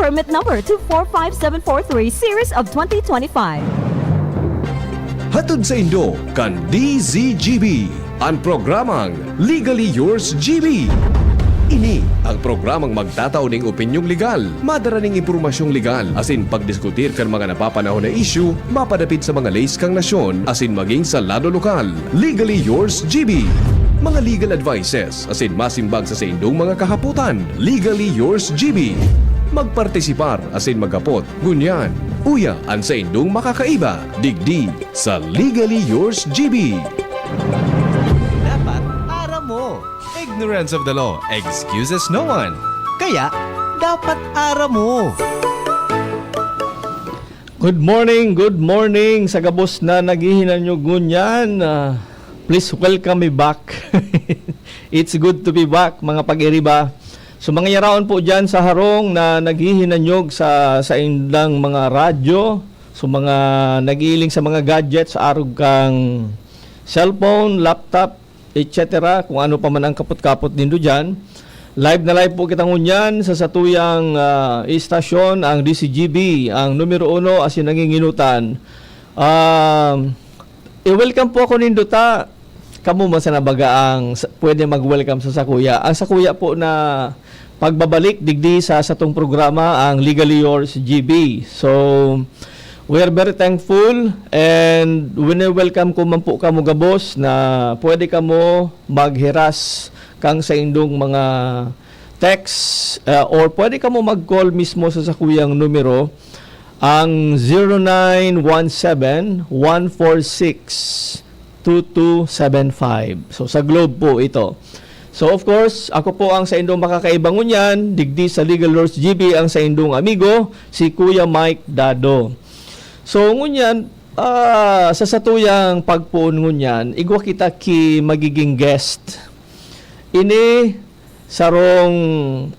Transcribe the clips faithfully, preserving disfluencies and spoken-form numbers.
Permit number two four five seven four three, series of twenty twenty-five. Hatod saindo kan D Z G B, an programang Legally Yours G B. Ini ang programang magtatao ning opinyong legal, madara ning impormasyong legal, asin pagdiskutir kan mga napapanahon na isyu mapadapit sa mga leis kan nasyon asin maging sa lado lokal. Legally Yours G B. Mga legal advices asin masimbag sa saindong mga kahapotan. Legally Yours G B. Magpartisipar asin maghapot. Ngunyan, uya an saindong makakaiba, digdi sa Legally Yours G B. Dapat aram mo. Ignorance of the law excuses no one. Kaya, dapat aram mo. Good morning, good morning sa gabos na naghihinanyog ngunyan. Ah, please welcome me back. It's good to be back, mga pag-iriba. So, mga yaraon po dyan sa harong na naghihinanyog sa, sa indang mga radyo, so mga nagiling sa mga gadgets, arog kang cellphone, laptop, et cetera, kung ano pa man ang kapot-kapot nindo dyan. Live na live po kita ngunyan sa satuyang, ah, istasyon, ang D Z G B, ang numero uno asin nanginginutan. Ah, i-welcome po ako nindo ta. Kamo man sana baga ang s-, pwede mag-welcome sa sakuya. Ang sakuya po na pagbabalik digdi sa satong programa, ang Legally Yours G B. So, we are very thankful and wini-welcome ko man po kamo gabos na pwede kamo maghiras kan saindong mga text, ah, or pwede kamo mag-call mismo sa sakuyang numero, ang zero nine one seven, one four six, two two seven five. So, sa Globe po ito. So, of course, ako po ang saindong makakaiba ngunyan, digdi sa Legal Lords G B, ang saindong amigo, si Kuya Mike Dado. So, ngunyan, ah, sa satuyang pagpoon ngunyan, igwa kita ki magiging guest. Ini sarong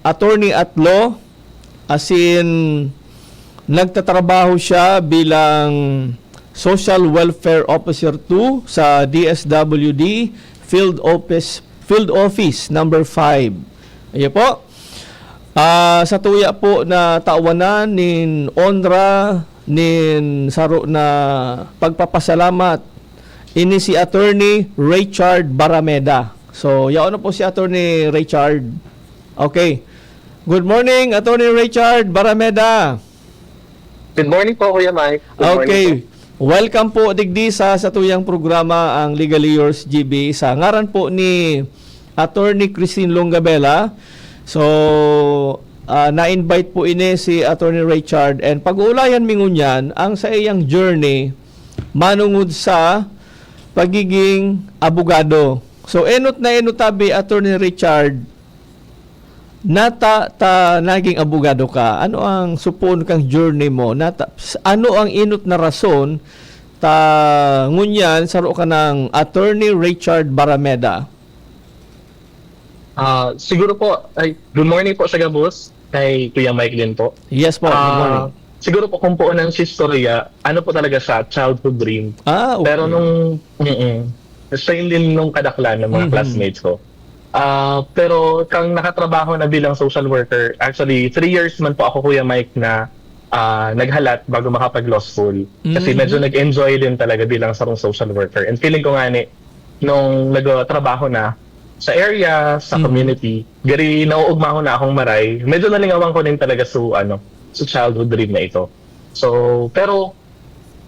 attorney at law, asin nagtatrabaho siya bilang Social Welfare Officer two sa D S W D Field Office, Field Office number five. Ayo po. Ah, sa tuya po na tawanan nin onra, nin saro na pagpapasalamat, ini si Attorney Richard Barameda. So, yaon na po si Attorney Richard. Okay. Good morning, Attorney Richard Barameda. Good morning po, Kuya Mike. Good morning Okay. po. Welcome po digdi sa satuyang programa, ang Legally Yours, G B. Sa ngaran po ni Attorney Christine Longabella. So, ah, na-invite po ini si Attorney Richard, and pag-uulayan mi ngunyan ang sa iyang journey manungod sa pagiging abogado. So, enot na enot tabi, Attorney Richard, nata ta naging abogado ka. Ano ang supoon kang journey mo? Nata, s-, ano ang enot na rason ta ngunyan saro ka ng Attorney Richard Barameda? Ah, siguro po, ay, good morning po sa gabos, kay Kuya Mike din po. Yes po, good Ah, morning. Siguro po kung puunan si istorya, ano po talaga siya, childhood dream. Ah, okay. Pero nung, mm, same din nung kadaklan ng mga Mhm. classmates ko. Ah, pero kang nakatrabaho na bilang social worker, actually, three years man po ako, Kuya Mike, na, ah, naghalat bago makapag-law school. Kasi Mhm. medyo nag-enjoy din talaga bilang sarong social worker. And feeling ko nga ni, nung nagtrabaho na sa area, sa Mhm. community, gari nauugmahon na akong maray, medyo nalingawan ko din talaga su, ano, su childhood dream na ito. So, pero,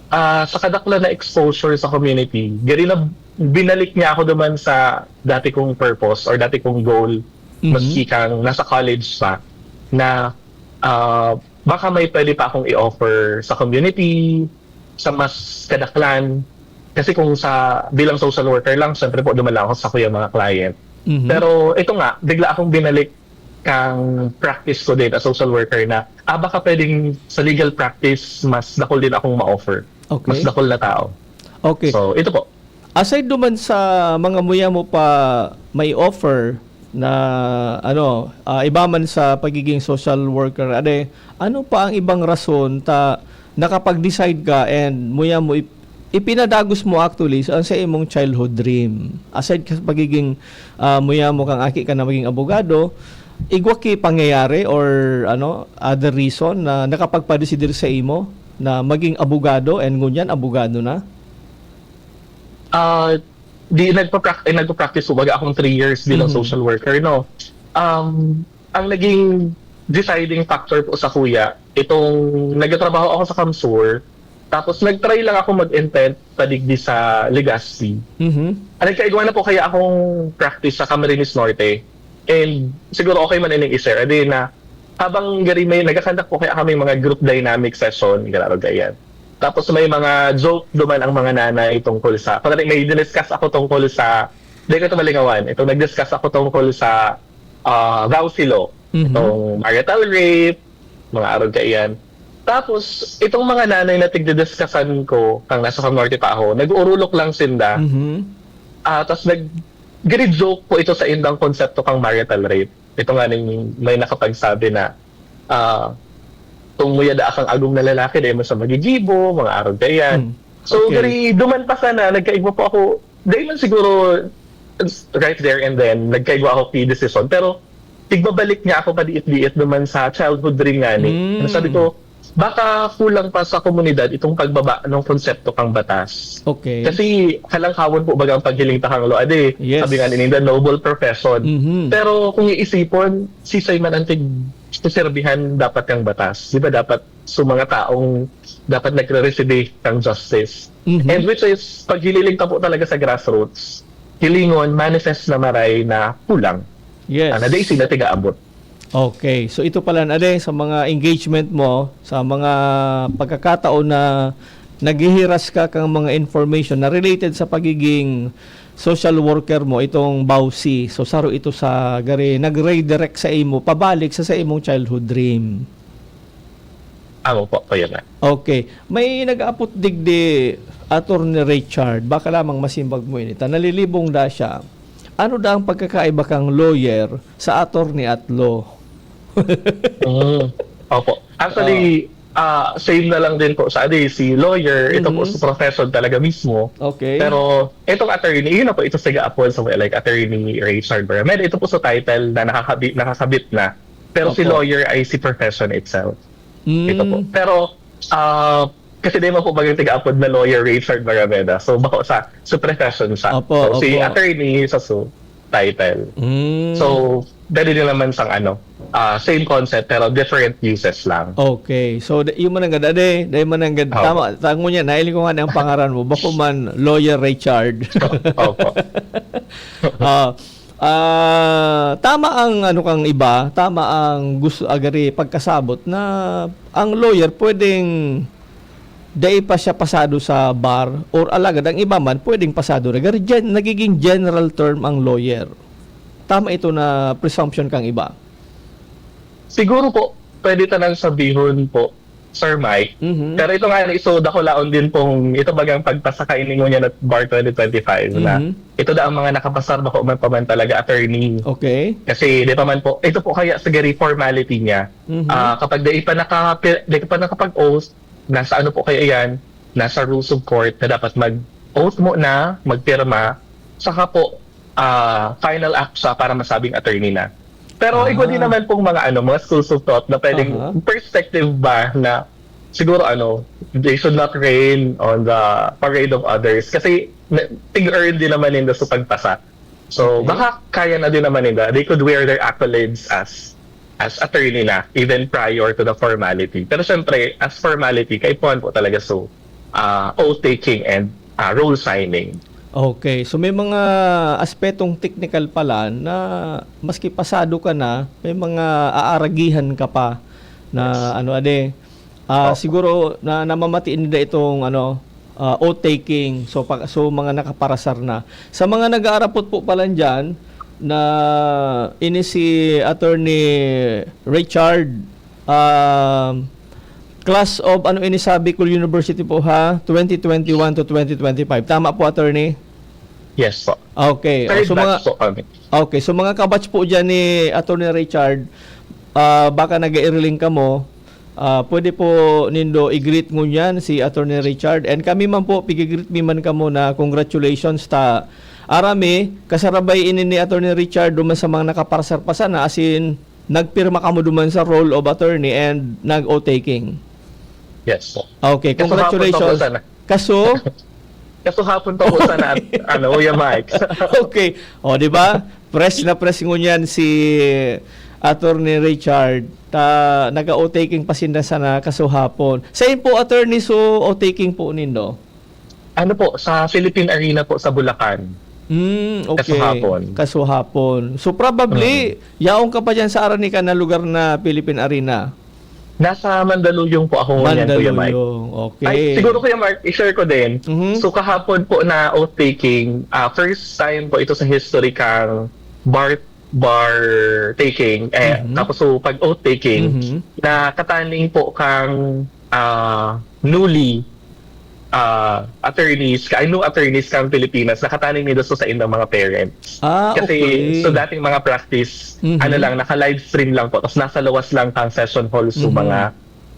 ah, sa kadaklan na exposure sa community, gari na binalik niya ako duman sa dati kong purpose or dati kong goal, Mhm. maski kang nasa college pa, na, ah, baka may pwede pa akong i-offer sa community, sa mas kadaklan. Kasi kung sa, bilang social worker lang, syempre po, duman lang ako sa kuyang mga client. Mhm. Pero ito nga, bigla akong binalik kang practice ko din as social worker na, ah, baka pwedeng sa legal practice, mas dakul din akong ma-offer. Okay. Mas dakul na tao. Okay. So, ito po. Aside duman sa mga muya mo pa may offer na, ano, ah, iba man sa pagiging social worker, ade, ano pa ang ibang rason ta nakapag-decide ka and muya mo ip-, ipinadagos mo actually sa, sa imong childhood dream? Aside ka sa pagiging, ah, muya mo kang aki ka na maging abogado, Igwa ki pangyayari or ano, other reason na nakapagpadesidir sa imo na maging abogado and ngunyan abogado na? Ah, di nagpa-prac-, eh, nagpa-practice po baga akong three years bilang Mhm. social worker, no? Um, ang naging deciding factor po sa kuya, itong nagtatrabaho ako sa Kamsur, tapos nag-try lang ako mag-intern sa digdi sa Legazpi. Mhm. Ang nagkaigwa na po kaya akong practice sa Camarines Norte. And siguro okay man ining i-share, adi na habang gari may nagkakandak po kaya kami mga group dynamic session, ganaro gayan. Tapos may mga joke duman ang mga nanay tungkol sa, kunwari may diniscuss ako tungkol sa, di ko ito malingawan, itong nag-discuss ako tungkol sa ah, VAWC law, Mhm. itong marital rape, mga arog kaiyan. Tapos, itong mga nanay na tigdidiscusan ko, kang nasa Cam Norte pa ako, nag-uurulok lang sinda. Mhm. Ah, tas nag-, gini-joke po ito sa indang konsepto kang marital rape. Ito nga ning may nakapagsabi na, ah, "Kung muya da kang agom na lalaki, dahil mo sa magigibo, mga arog kaiyan." Hmm. So, Okay. gari, duman pa sana, nagkaigwa po ako, dahil man siguro, right there and then, nagkaigwa ako ki decision. Pero, tigbabalik niya ako padiit-diit duman sa childhood dream nga ni. Mm. Sabi ko, baka kulang pa sa komunidad itong pagbaba ng konsepto kang batas. Okay. Kasi halangkawon po baga ang paghiling ta kang law, adi, Yes. sabi nga ni Ninda, noble profession. Mhm. Pero kung iisipon, sisay man ang tig-, siserbihan dapat kang batas. Di ba dapat sa mga taong dapat nagre-receive kang justice? Mhm. And which is, paghililing ta po talaga sa grassroots, hilingon, manifest na maray na kulang. Yes. Ah, na dai sila tigaabot. Okay. So ito pala na din sa mga engagement mo, sa mga pagkakataon na naghihiras ka kang mga information na related sa pagiging social worker mo, itong VAWC. So saro ito sa gari, nag-redirect sa imo, pabalik sa, sa imong childhood dream. Amo po, kaya na. Okay. May nag-aapot digdi, Attorney Richard. Baka lamang masimbag mo ini. Ta, nalilibong da siya. Ano da ang pagkakaiba kang lawyer sa attorney at law? Mm. Opo. Actually, ah, same na lang din po sa, adi, si lawyer, ito po Mhm. sa profession talaga mismo. Okay. Pero itong attorney, yun na po, ito sa Gaapol, so like attorney Richard Baramed, ito po sa title na nakakabi-, nakakabit na. Pero si Opo. lawyer ay si profession itself. Mm. Ito po. Pero, ah, kasi di mo po maging tiga-apod na lawyer Richard Barameda. So, bako sa, sa profession siya. Opo, So, si opo. attorney sa su title. Mm. So, pwede din naman sang ano, ah, same concept pero different uses lang. Okay. So, da-, yung mananggad, ade, dahil mananggad, Opo. tama, tango niya, nailing ko nga na ang pangaran mo, bako man, Lawyer Richard. Opo. Ah, ah, tama ang ano kang iba, tama ang gusto agari pagkasabot na ang lawyer pwedeng dai pa siya pasado sa bar or alagad ang iba man pwedeng pasado na gari gen-, nagiging general term ang lawyer. Tama ito na presumption kang iba. Siguro po, pwede tanang sabihon po, Sir Mike. Mhm. Pero ito nga, so, dakulaon din pong, ito bagang pagpasaka ini ngunyan at bar twenty twenty-five na Mhm. ito da ang mga nakapasar, bako man pa man talaga attorney. Okay. Kasi di pa man po, ito po kaya sa gari formality niya. Mhm. Ah, kapag di pa naka-, di pa nakapag-oath, nasa ano po kaya yan? Nasa rules of court na dapat mag-oath muna, magpirma, saka po, ah, final act siya para masabing attorney na. Pero Ah. igwa din naman pong mga ano, mga schools of thought na pwedeng Aha. perspective ba na siguro ano, they should not rain on the parade of others kasi na- tig-earn din naman nila sa pagpasa. So, Okay. baka kaya na din naman nila. They could wear their accolades as as attorney na, even prior to the formality. Pero syempre, as formality, kaipuhan po talaga so, ah, oath-taking and, ah, roll signing. Okay. So, may mga aspetong technical pala na maski pasado ka na, may mga aaragihan ka pa na Yes. ano, ade, ah, Opo. siguro na namamatiin nila itong ano, ah, oath-taking. So, pa-, so, mga nakaparasar na. Sa mga nag-aarapot po pala dyan, na ini si Attorney Richard, um, class of ano ini sa Bicol University po ha, twenty twenty-one to twenty twenty-five. Tama po, Attorney? Yes po. Okay. Third So, mga, batch po kami. okay. So, mga kabatch po dyan ni Attorney Richard, ah, baka nag-iiriling ka mo, ah, pwede po nindo i-greet ngunyan si Attorney Richard. And kami man po, pigigreet mi man kamo na congratulations ta. Arami, kasarabay ini ni Attorney Richard duman sa mga nakaparasar pa sana, as in, nagpirma kamo duman sa roll of attorney and nag-oath taking. Yes po. Okay, Kaso hapon pa po congratulations. Sana. Kaso, Kaso hapon pa po sana at ano, Kuya Mike. Okay. O, di ba? Press na press ngunyan si Attorney Richard. Ta, nag-oath taking pa sinda sana kaso hapon. Sa po, attorney, so oath taking po nindo? Ano po, sa Philippine Arena po sa Bulacan. Hmm, okay. Kaso hapon. Kaso hapon. So probably, yaon ka pa dyan sa arani ka na lugar na Philippine Arena. Nasa Mandaluyong po ako ngayon, Kuya Mike. Mandaluyong. Okay. Ay, siguro, Kuya Mark, i-share ko din. Mhm. So kahapon po na oath-taking, ah, first time po ito sa history kang bar bar taking, eh, Mhm. tapos so pag oath-taking, Mhm. na kataning po kang ah, newly ah, attorneys, ka, ay, new attorneys kang Pilipinas, nakataning nindo sa indang mga parents. Ah, Kasi okay. So dating mga practice, Mhm. ano lang, naka-live stream lang po. Tapos nasa lawas lang kang session hall so Mhm. mga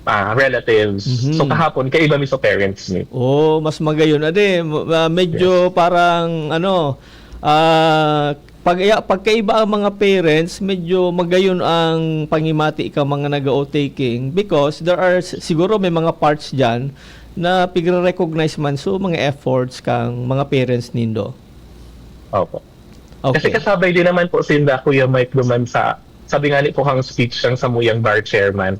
ah, relatives. Mhm. So kahapon, kaiba mi sa parents mi. Oh, mas magayon. Ade, m- ah, medyo parang ano, ah, pag iya- pagkaiba ang mga parents, medyo magayon ang pangimati ka mga nag-oath taking because there are s- siguro may mga parts diyan na pigre-recognize man so mga efforts kang mga parents nindo. Opo. Kasi Okay. kasabay din naman po sinda Kuya Mike duman sa, sabi nga ni po kang speech ng samuyang bar chairman,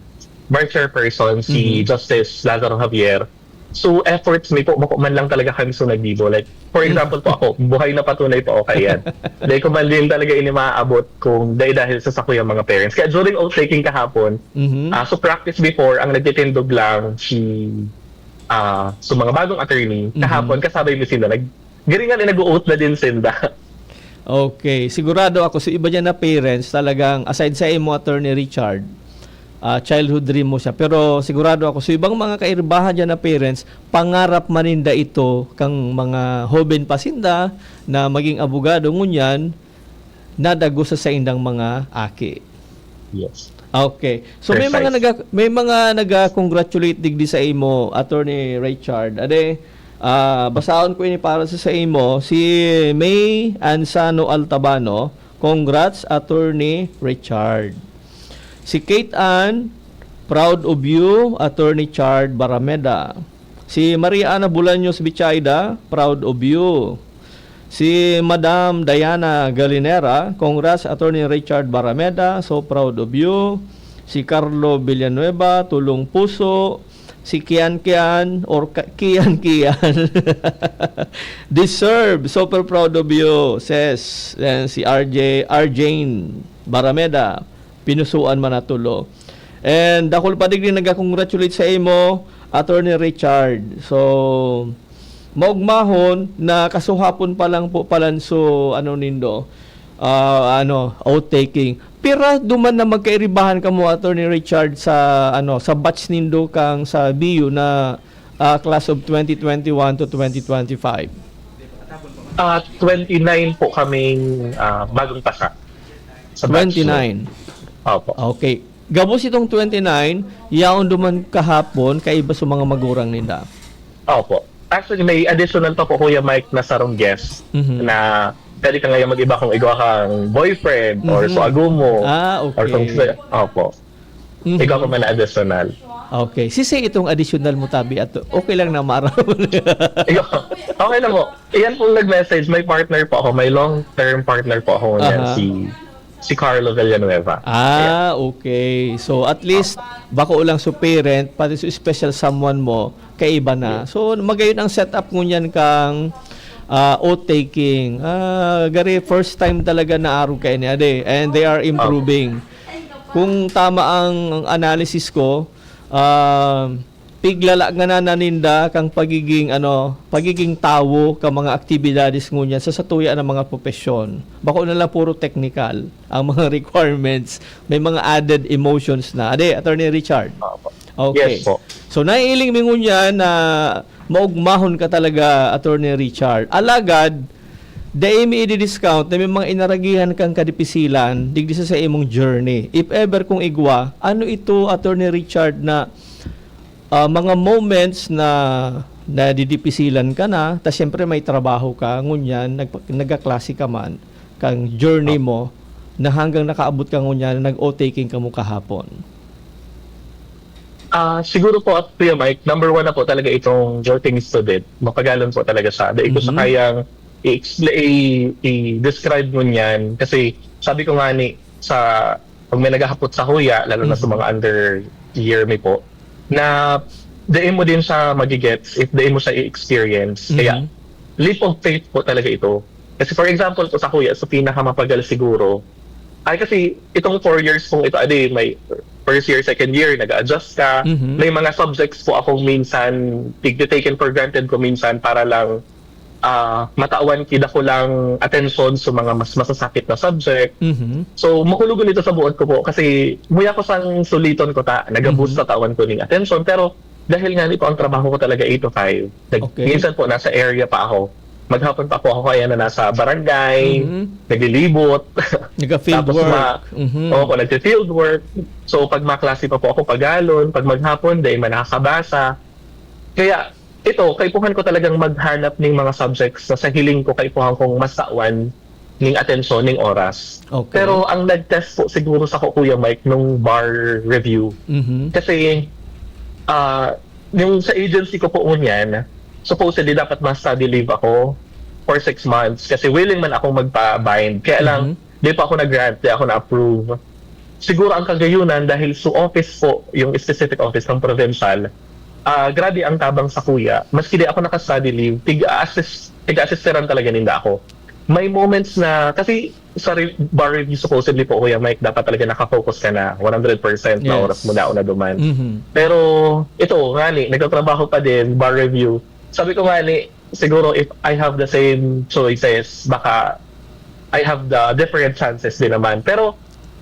bar chairperson, si Mhm. Justice Lazaro Javier. So efforts mi po, bako man lang talaga kami so nagbibo. Like, for example po ako, buhay na patunay po ako kaiyan. Dahil ko man din talaga ini maaabot kung dahil, dahil sa sakuyang mga parents. Kaya during oath-taking kahapon, Mhm. ah, so practice before, ang nagtitindog lang si ah, so mga bagong attorney, Mhm. kahapon kasabay mi sinda, nag, garingan eh, nag-oath na din sinda. Okay, sigurado ako sa iba diyan na parents talagang aside sa imo, Attorney Richard, ah, childhood dream mo siya. Pero sigurado ako sa ibang mga kairibahan diyan na parents, pangarap man ninda ito kang mga hoben pa sinda na maging abogado ngunyan nadago sa saindang mga aki. Yes. Okay. So may mga Precise. naga, may mga naga-congratulate digdi sa imo, Attorney Richard. Ade, ah, basahon ko ini para sa, sa imo. Si May Ansano Altabano, "Congrats, Attorney Richard." Si Kate Ann, "Proud of you, Attorney Chard Barameda." Si Maria Ana Bolaños Bichaida, "Proud of you." Si Madam Diana Galinera, "Congrats, Attorney Richard Barameda, so proud of you." Si Carlo Villanueva, "Tulong puso." Si Kian Kian, or Ka- Kian Kian, "Deserve, super proud of you," says. Then si R J, Arjane Barameda, "Pinusuan man na tulo." And dakul pa digdi nagka-congratulate sa imo, Attorney Richard. So, maugmahon na kasuhapon pa lang po palanso, ano nindo, ah, ano, oath-taking. Pira duman na magkairibahan kamo, Attorney Richard, sa, ano, sa batch nindo kang sa B U na, ah, class of twenty twenty-one to twenty twenty-five? Ah, twenty-nine po kaming ah, bagong pasa. Sa batch Twenty-nine. Opo. Okay. Gabos itong twenty-nine, yaon duman kahapon, kaiba sa mga magurang ninda. Opo. Actually, may additional pa po, Kuya Mike, na sarong guest Mhm. na pwede ka ngayon mag-iba kung igwa kang boyfriend or Mhm. suagumo. Ah, Or kung okay. Opo. Mhm. Ikaw po man na additional. Okay. Sisi itong additional mo, tabi, at okay lang na maaraman. Ikaw, okay lang po. Iyan pong nag-message, may partner po ako, may long-term partner po ako ngayon, Aha. si si Carlo Villanueva. Ah, okay. So, at least, bako lang sa parent, pati sa special someone mo, kaiba na. So, magayon ang setup ngunyan kang ah, oath-taking. Ah, gari, first time talaga na arog kaini, ade. And they are improving. Kung tama ang analysis ko, ah, piglala nga na naninda kang pagiging, ano, pagiging tawo ka mga aktibidades ngunyan sa satuya ng mga propesyon. Bako na lang puro technical ang mga requirements. May mga added emotions na. Ade, Attorney Richard. Opo. Okay. Yes po. So, naiiling mi ngunyan na maugmahon ka talaga, Attorney Richard. Alagad, dai mi i-discount na may mga inaragihan kang kadipisilan digdi sa, sa imong journey. If ever kung igwa, ano ito, Attorney Richard, na ah, mga moments na nadidipisilan ka na, ta siyempre may trabaho ka, ngunyan nag, nagkaklase ka man, kang journey mo, na hanggang nakaabot ka ngunyan na nag-o-taking kamo kahapon? Ah, siguro po, Kuya Mike, number one na po talaga itong Jolting Student. Mapagalon po talaga siya. Dahil ko sa Mhm. kayang i-explain, i-describe mo niyan. Kasi sabi ko nga ni, sa, pag may naghahapot sa huya, lalo na sa Mhm. mga under year mi po, na dai mo din siya magigets if dai mo siya i-experience. Kaya, Mhm. leap of faith po talaga ito. Kasi for example po sa huya, sa pinakamapagal siguro, ay kasi itong four years pong ito, adi, may first year, second year, nag-a-adjust ka. Mhm. May mga subjects po akong minsan, tig-, taken for granted ko minsan para lang ah, matawan ki dakulang atensyon sa mga mas masasakit na subject. Mhm. So, makulog nito sa buot ko po kasi muya ko sang suliton ko ta, nagabus Mhm. sa tawan ko ning atensyon. Pero dahil nga nito ang trabaho ko talaga eight to five, nag- Okay. minsan po nasa area pa ako. Maghapon pa po ako kaya na nasa barangay, Mhm. naglilibot. Nagka-field Tapos work. ma- Mhm. Opo, nagfi-field work. So, pag maklase pa po ako pagalon, pag maghapon, dai man nakakabasa. Kaya, ito, kaipuhan ko talagang maghanap ning mga subjects na sa hiling ko kaipuhan kong masawan ning atensyon, ning oras. Okay. Pero ang nag-test po siguro sa Kuya Mike nung bar review. Mhm. Kasi, ah, yung sa agency ko po ngunyan, supposedly dapat ma-study leave ako for six months kasi willing man akong magpa-bind. Kaya lang, Mhm. di pa ako nag-grant, di ako na-approve. Siguro ang kagayunan dahil sa office po, yung specific office ng provincial, ah, grabe ang tabang sa kuya. Maski di ako naka-study leave, tig-assist, tig-assisteran talaga ninda ako. May moments na, kasi sa re- bar review supposedly po, Kuya Mike, dapat talaga nakafocus ka na one hundred percent na Yes. oras mo na duman. Mhm. Pero ito, nga ni, nagtatrabaho pa din, bar review. Sabi ko nga ni, siguro if I have the same choices, baka I have the different chances din naman. Pero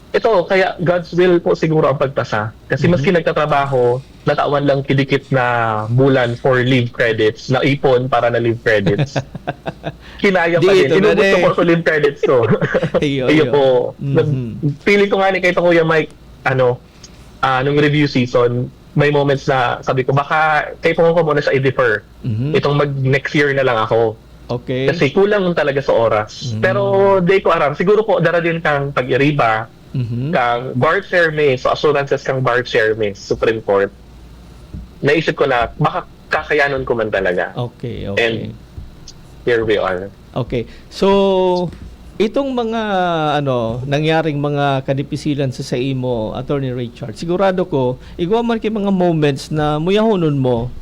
ito, kaya God's will po siguro ang pagpasa. Kasi Mhm. maski nagtatrabaho, natawan lang kidikit na bulan for leave credits, naipon para na leave credits. Kinaya Di pa din. ito na Inubos ko din. po sa leave credits ko. Iyo, Iyo iyo. po. Mhm. Nag- Feeling ko nga ni kay Kuya Mike, ano, ah, nung review season, may moments na sabi ko, baka kaipuhan ko muna siya i-defer. Mhm. Itong mag next year na lang ako. Okay. Kasi kulang talaga sa oras. Mm. Pero di ko aram. Siguro po, dara din kang pag-iriba, Mhm. kang bar chair mi, so assurances kang bar chair mi, Supreme Court. Naisip ko na, baka kakayanon ko man talaga. Okay, okay. And here we are. Okay. So, itong mga, ano, nangyaring mga kadipisilan sa, sa imo, Attorney Richard, sigurado ko, igwa man kay mga moments na muyahonon mo.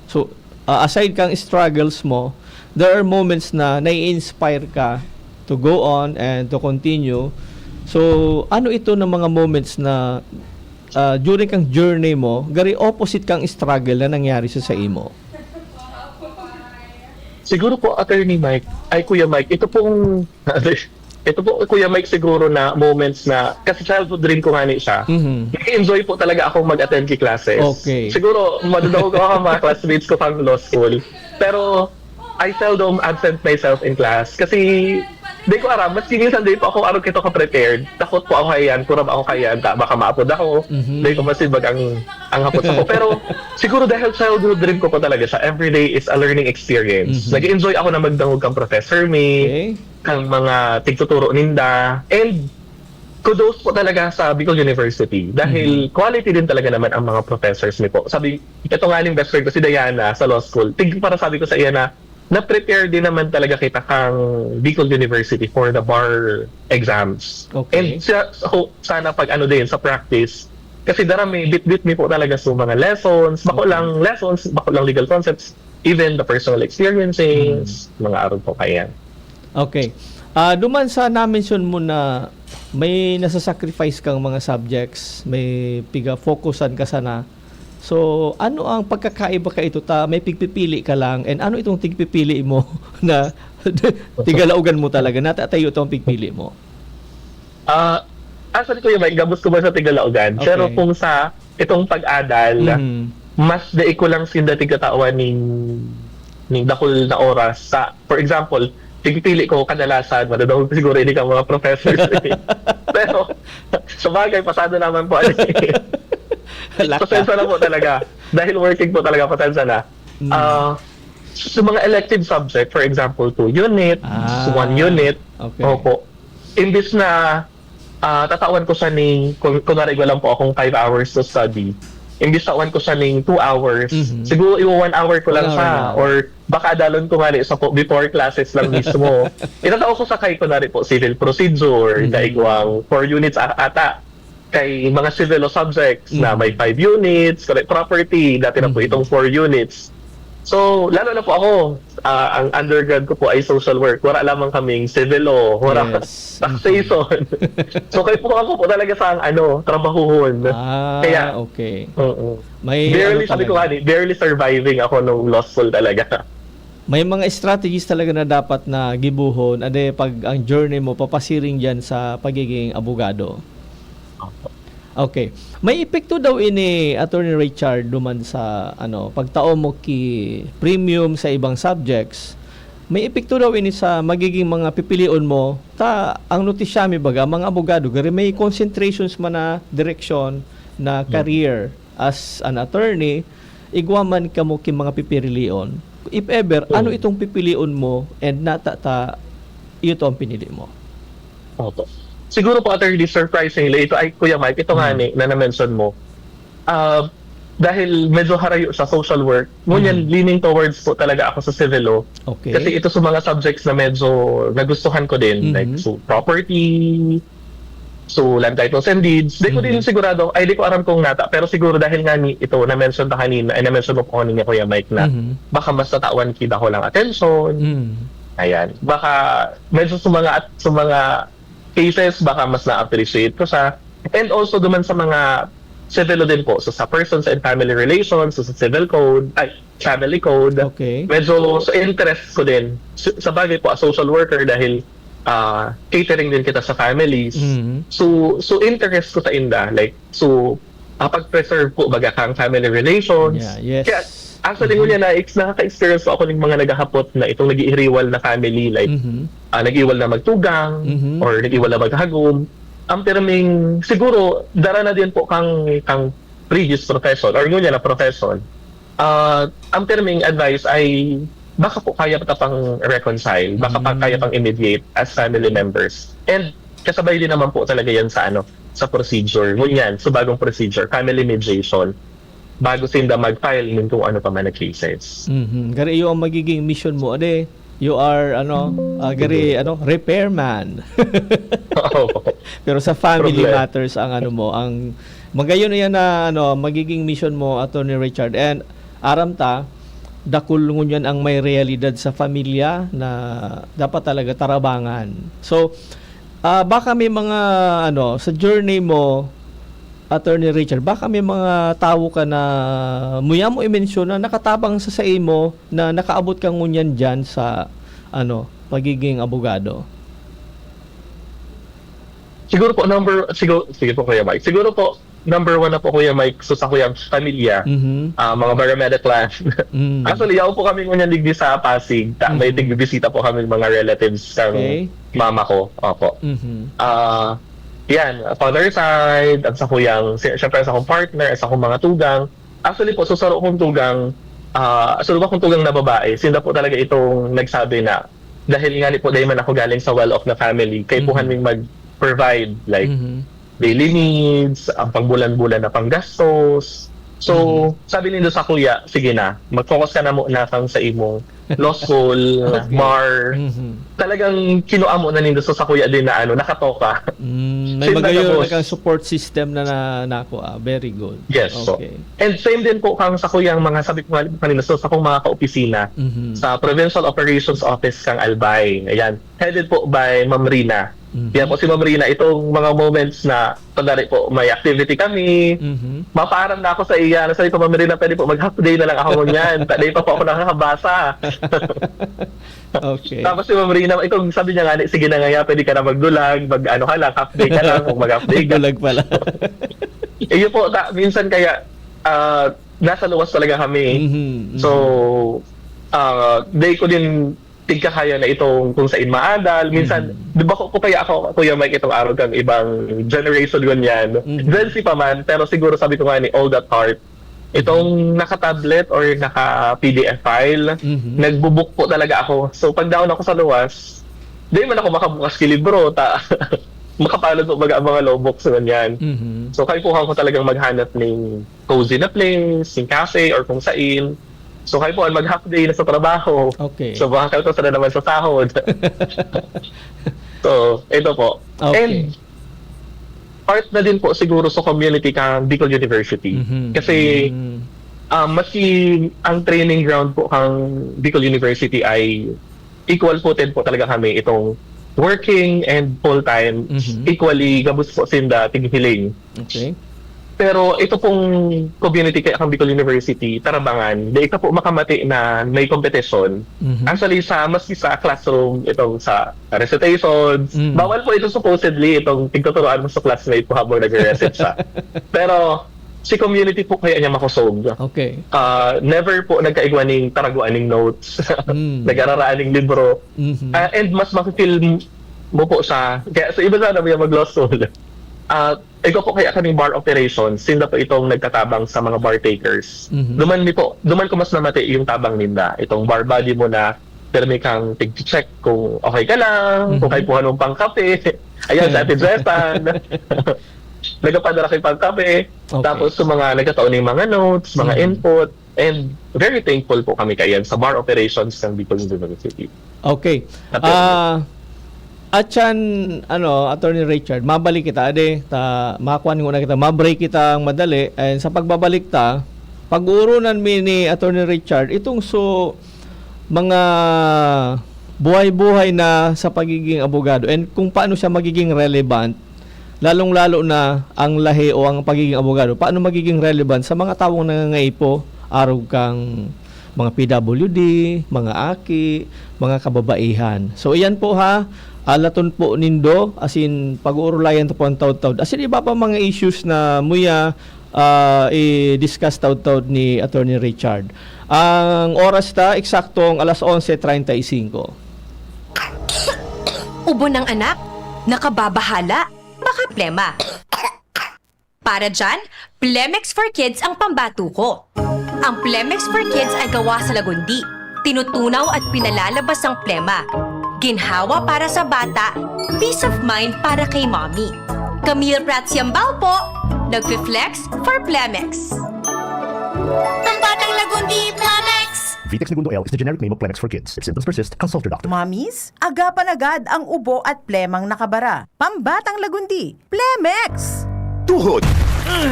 So, ah, aside kang struggles mo, there are moments na nai-inspire ka to go on and to continue. So, ano ito ng mga moments na, ah, during kang journey mo, gari opposite kang struggle na nangyari sa, sa imo? Siguro po, Attorney Mike, ay Kuya Mike, ito pong, ito po, Kuya Mike, siguro na moments na, kasi childhood dream ko nga ni siya. Mhm. Nag-enjoy po talaga akong mag-attend ki classes. Okay. Siguro, madadangog ako ang mga classmates ko pang law school. Pero, I seldom absent myself in class. Kasi, di ko aram, maski minsan di pa ako arog kito ka-prepared. Takot po ako kaiyan, kurab ako kaiyan, ta, baka maapod ako. Mhm. Di ko masibag ang, ang hapot ako. Pero, siguro dahil childhood dream ko po talaga siya, every day is a learning experience. Mhm. Nag-enjoy ako na magdangog kang professor mi, Okay. kang mga tigtuturo ninda. And kudos po talaga sa Bicol University dahil Mhm. quality din talaga naman ang mga professors mi po. Sabi, ito nga ning best friend ko, si Diana, sa law school. Tig, para sabi ko sa iya na, na-prepare din naman talaga kita kang Bicol University for the bar exams. Okay. And sa, sa, sana pag ano din, sa practice, kasi dara mi, bit-bit mi po talaga sa mga lessons, bako Okay. lang lessons, bako lang legal concepts, even the personal experiences, mga arog po kaiyan. Okay. Ah, duman sa na-mention mo na may nasa-sacrifice kang mga subjects, may piga-focusan ka sana. So, ano ang pagkakaiba ka ito ta? May pigpipili ka lang, and ano itong tigpipili mo na tigalaogan mo talaga? Natatayo itong pigpili mo? Ah, actually, Kuya Mike, gabos ko ba sa Tigalaogan? Okay. Pero kung sa itong pag-adal, Mhm. mas dai ko lang sinda tigtatawan ning, ning dakul na oras. Sa, for example, pigpili ko kadalasan, madadangog siguro ini ka mga professors. Pero, sa bagay, pasado naman po. Laka. Pasensya na po talaga. Dahil working po talaga, pasensya na. Mm. Ah, sa mga elective subject, for example, two unit, Ah, one unit, okay. Opo. Imbis na ah, tatawan ko siya ning, kun-, kunwari, wala po akong five hours to study. Imbis tawan ko siya ning two hours, Mhm. siguro iwa one hour ko lang One hour siya, lang. Or baka adalon ko nga ni sa po, before classes lang mismo. Itatao ko sa kay, kunwari po, civil procedure, Mhm. na igwang four units a-, ata. Kay mga civil law subjects na Mhm. may five units, correct, property, dati na po Mhm. itong four units. So, lalo na po ako, ah, ang undergrad ko po ay social work. Wala lamang kaming civil law, wala Yes. taxation. So, kay po ako po talaga sa ang ano, trabahuhon. Ah, Kaya, okay. oo. May Barely, ano sabi ko talaga. nga, di, barely surviving ako nung law school talaga. May mga strategies talaga na dapat na gibohon, ade, pag ang journey mo papasiring diyan sa pagiging abogado. Opo. Okay. May epekto daw ini, Attorney Richard, duman sa, ano, pagtao mo ki premium sa ibang subjects. May epekto daw ini sa magiging mga pipilion mo. Ta, ang notisya mi baga, mga abogado, gari may concentrations man na direksyon na Mm. career as an attorney, igwa man kamo ki mga pipirilion. If ever, Mm. ano itong pipilion mo and nata ta, iyo to ang pinili mo? Opo. Siguro po, Attorney, surprisingly, ito ay, Kuya Mike, ito nga Mm. ni, na na-mention mo. Ah, dahil medyo harayo siya, social work, ngunyan, Mm. leaning towards po talaga ako sa civil law. Okay. Kasi ito sa mga subjects na medyo nagustuhan ko din, Mhm. like, so, property, so, land titles and deeds. Di ko din Mhm. sigurado, ay, di ko aram kung nata, pero siguro dahil nga ni, ito, na-mention ta kanina, ay, na-mention mo po kanina, Kuya Mike, na Mhm. baka mas natawan ki dakulang atensyon. Mm. Ayan. Baka, medyo sa mga at-, sa mga cases, baka mas na-appreciate ko siya. And also, duman sa mga civil law din po, so sa Persons and Family Relations, so sa Civil Code, ay, Family Code, Okay. medyo sa interest ko din. Sa, sa bagay po, as social worker, dahil, ah, catering din kita sa families. Mm. So, so interest ko sa inda, like, so, ah, pag-preserve po, baga kang family relations. Yeah, yes. Kaya, actually, Mhm. ngunyan na ex-, nakaka-experience po ako ng mga naghahapot na itong nag-iiriwal na family, like, Mhm. ah, nag-iwal na magtugang, Mhm. or nag-iwal na maghagom. Ang pirming, siguro, dara na din po kang, kang previous profession, or ngunyan na profession. Ah, ang pirming advice ay, baka po kaya pa pang reconcile, baka pa Mm. kaya pang i-mediate as family members. And kasabay din naman po talaga yan sa ano, sa procedure. Ngunyan, sa bagong procedure, family mediation. Bago sinda mag-file nin kung ano pa man na cases. Mhm. Gari iyo ang magiging mission mo, ade. You are, ano, ah, gari, ano, repairman. Oo. Pero sa family Problem. matters ang ano mo, ang magayon yan na, ano, magiging mission mo, Attorney Richard. And aram ta, dakul ngunyan ang may realidad sa pamilya na dapat talaga tarabangan. So, ah, baka may mga, ano, sa journey mo, Attorney Richard, baka may mga tawo ka na muya mo i-mention na nakatabang sa saimo na nakaabot ka ngunyan diyan sa, ano, pagiging abogado? Siguro po, number, siguro, sige po, Kuya Mike. Siguro po, number one na po, Kuya Mike, so sa kuyang pamilya, Mhm. ah, mga Barrameda clan. Mm. Actually, yaw po kami ngunyan digdi sa Pasig. Ta-, may Mhm. tigbibisita po kami mga relatives ng Okay. mama ko. Opo. Mhm. Ah, yan, father side, at sa kuyang, si-, syempre sa akong partner, sa akong mga tugang. Actually po, so saro kong tugang, ah, saro akong tugang na babae, sinda po talaga itong nagsabi na, dahil nga ni po, dahil man ako galing sa well-off na family, kaipuhan Mhm. ming mag-provide, like, Mhm. daily needs, ang pangbulan-bulan na panggastos. So, Mhm. sabi nindo sa kuya, "Sige na, mag-focus ka na muna kang sa imong law school, Okay. bar." Mhm. Talagang kinuha mo na nindo sa, sa kuya din na ano, nakatoka. Mm, may Since magayon nagabos. na kang support system na, na, na ako, ah. Very good. Yes, so. Okay. And same din po kang sa kuyang mga, sabi ko nga kanina, so, sa kong mga kaopisina, Mhm. sa Provincial Operations Office kang Albay. Ayan. Headed po by Ma'am Rina. Mhm. Yan po si Ma'am Rina, itong mga moments na, kunwari po, may activity kami, Mhm. mapaaram na ako sa iya, na sabi ko, "Ma'am Rina, pwede po mag-half day na lang ako ngunyan. Ta-, di pa po ako nakakabasa." Okay. Tapos si Ma'am Rina, itong sabi niya nga, "Sige na nga, pwede ka na magdulag, mag-ano ka lang, half day ka lang, kung mag-half day ka." Magdulag pala. Iyo po, ta-, minsan kaya, ah, nasa luwas talaga kami. Mhm, mhm. So, ah, di ko din tigkakaya na itong kung saan maadal. Minsan, Mhm. di ba ko, ko kaya ako, Kuya Mike, itong araw kang ibang generation, ganyan. Mhm. Gen Z pa man, pero siguro sabi ko nga ni, old at heart, itong Mhm. naka-tablet or naka-P D F file, Mhm. nagbu-book po talaga ako. So, pag down ako sa luwas, di man ako makabukas ki libro, ta-, makapalad po baga ang mga lowbooks ngunyan. Mhm. So, kaipuhan ko talagang maghanap ning cozy na place, ning cafe, or kung sain. So, kaipuhan mag-half day na sa trabaho. Okay. So, baka kaltas na naman sa sahod. So, ito po. Okay. And part na din po siguro sa community kan Bicol University. Mhm. Kasi, Mm. ah, maski ang training ground po kan Bicol University ay equal footed po talaga kami itong working and full-time, Mhm. equally gabos po sinda tighiling. Okay. Pero ito pong community kaya kan Bicol University, Tarabangan, di ka po makamati na may competition. Mhm. Actually, sa, maski sa classroom, itong sa recitations, Mm. bawal po ito supposedly, itong pagtuturuan mo sa classmate mo habang nagre-recite siya. Pero si community po kaya niya makusog. Okay. Ah, never po nagkaigwa ning taraguan ning notes. Mm. Nag-araraan ning libro. Mhm. Ah, and mas mafe-feel mo po siya. Kaya sa iba sana, may mag-law school. Ah, ikaw po kaya kaning bar operations, sinda po itong nagtatabang sa mga bar takers. Mhm. Duman mi po, duman ko mas namati yung tabang ninda. Itong bar body mo na, pirmi kang tig-check kung okay ka lang, kung Mhm. kaipuhan mong pangkape. Ayan, si Ate Jessan. Nagapadara kay pangkape. Okay. Tapos sa mga nagkataon ng mga notes, mga Mhm. input, and very thankful po kami kaiyan sa bar operations ng Bicol University. Okay. Happy Ah, Atyan, ano, Attorney Richard, mabalik kita, ade, ta, makuan nguna kita, ma-break kita ang madali, and sa pagbabalik ta, pag-uuranan mi ni Attorney Richard, itong so, mga buhay-buhay na sa pagiging abogado, and kung paano siya magiging relevant, lalong-lalo na ang lahi o ang pagiging abogado, paano magiging relevant sa mga tawong nangangaipo, arog kang mga P W D, mga aki, mga kababaihan. So, iyan po ha, alaton po nindo, as in, pag-uurulayan ta po ang taud-taud. As in, iba pa mga issues na muya, ah, i-discuss taud-taud ni Attorney Richard. Ang oras ta, eksaktong alas onse treinta y cinco. Ubo ng anak? Nakababahala? Baka plema. Para dyan, Plemex for Kids ang pambato ko. Ang Plemex for Kids ay gawa sa lagundi. Tinutunaw at pinalalabas ang plema. Ginhawa para sa bata, peace of mind para kay mommy. Camille Prats Yambao po, nagfi-flex for Plemex. Ang batang lagundi, Plemex! Vitex Negundo L is the generic name of Plemex for Kids. If symptoms persist, consult your doctor. Mommies, agapan agad ang ubo at plemang nakabara. Pambatang lagundi, Plemex! Tuhod,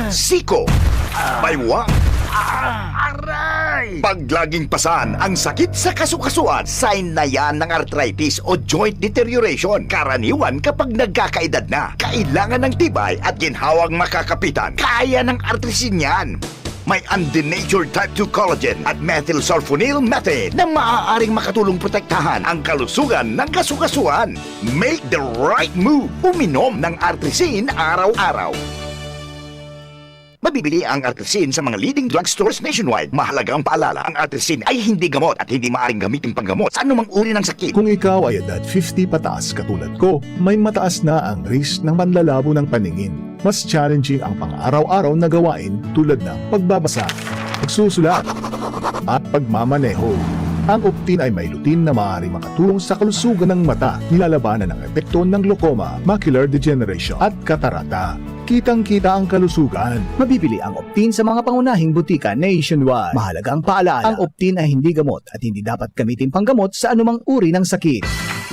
siko, baywang, aray! Pag laging pasan ang sakit sa kasukasuan, sign na yan ng arthritis o joint deterioration. Karaniwan kapag nagkakaedad na, kailangan ng tibay at ginhawang makakapitan. Kaya ng Artrisin yan. May undenatured type two collagen at methylsulfonyl methane na maaaring makatulong protektahan ang kalusugan ng kasukasuan. Make the right move. Uminom ng Artrisin araw-araw. Mabibili ang Artrisin sa mga leading drugstores nationwide. Mahalagang paalala, ang Artrisin ay hindi gamot at hindi maaaring gamitin panggamot sa anumang uri ng sakit. Kung ikaw ay edad fifty pataas katulad ko, may mataas na ang risk ng panlalabo ng paningin. Mas challenging ang pang-araw-araw na gawain tulad ng pagbabasa, pagsusulat, at pagmamaneho. Ang Optin ay may lutein na maaaring makatulong sa kalusugan ng mata, nilalabanan ang epekto ng glaucoma, macular degeneration, at katarata. Kitang-kita ang kalusugan. Mabibili ang Optin sa mga pangunahing butika nationwide. Mahalagang paalala, ang Optin ay hindi gamot at hindi dapat gamitin panggamot sa anumang uri ng sakit.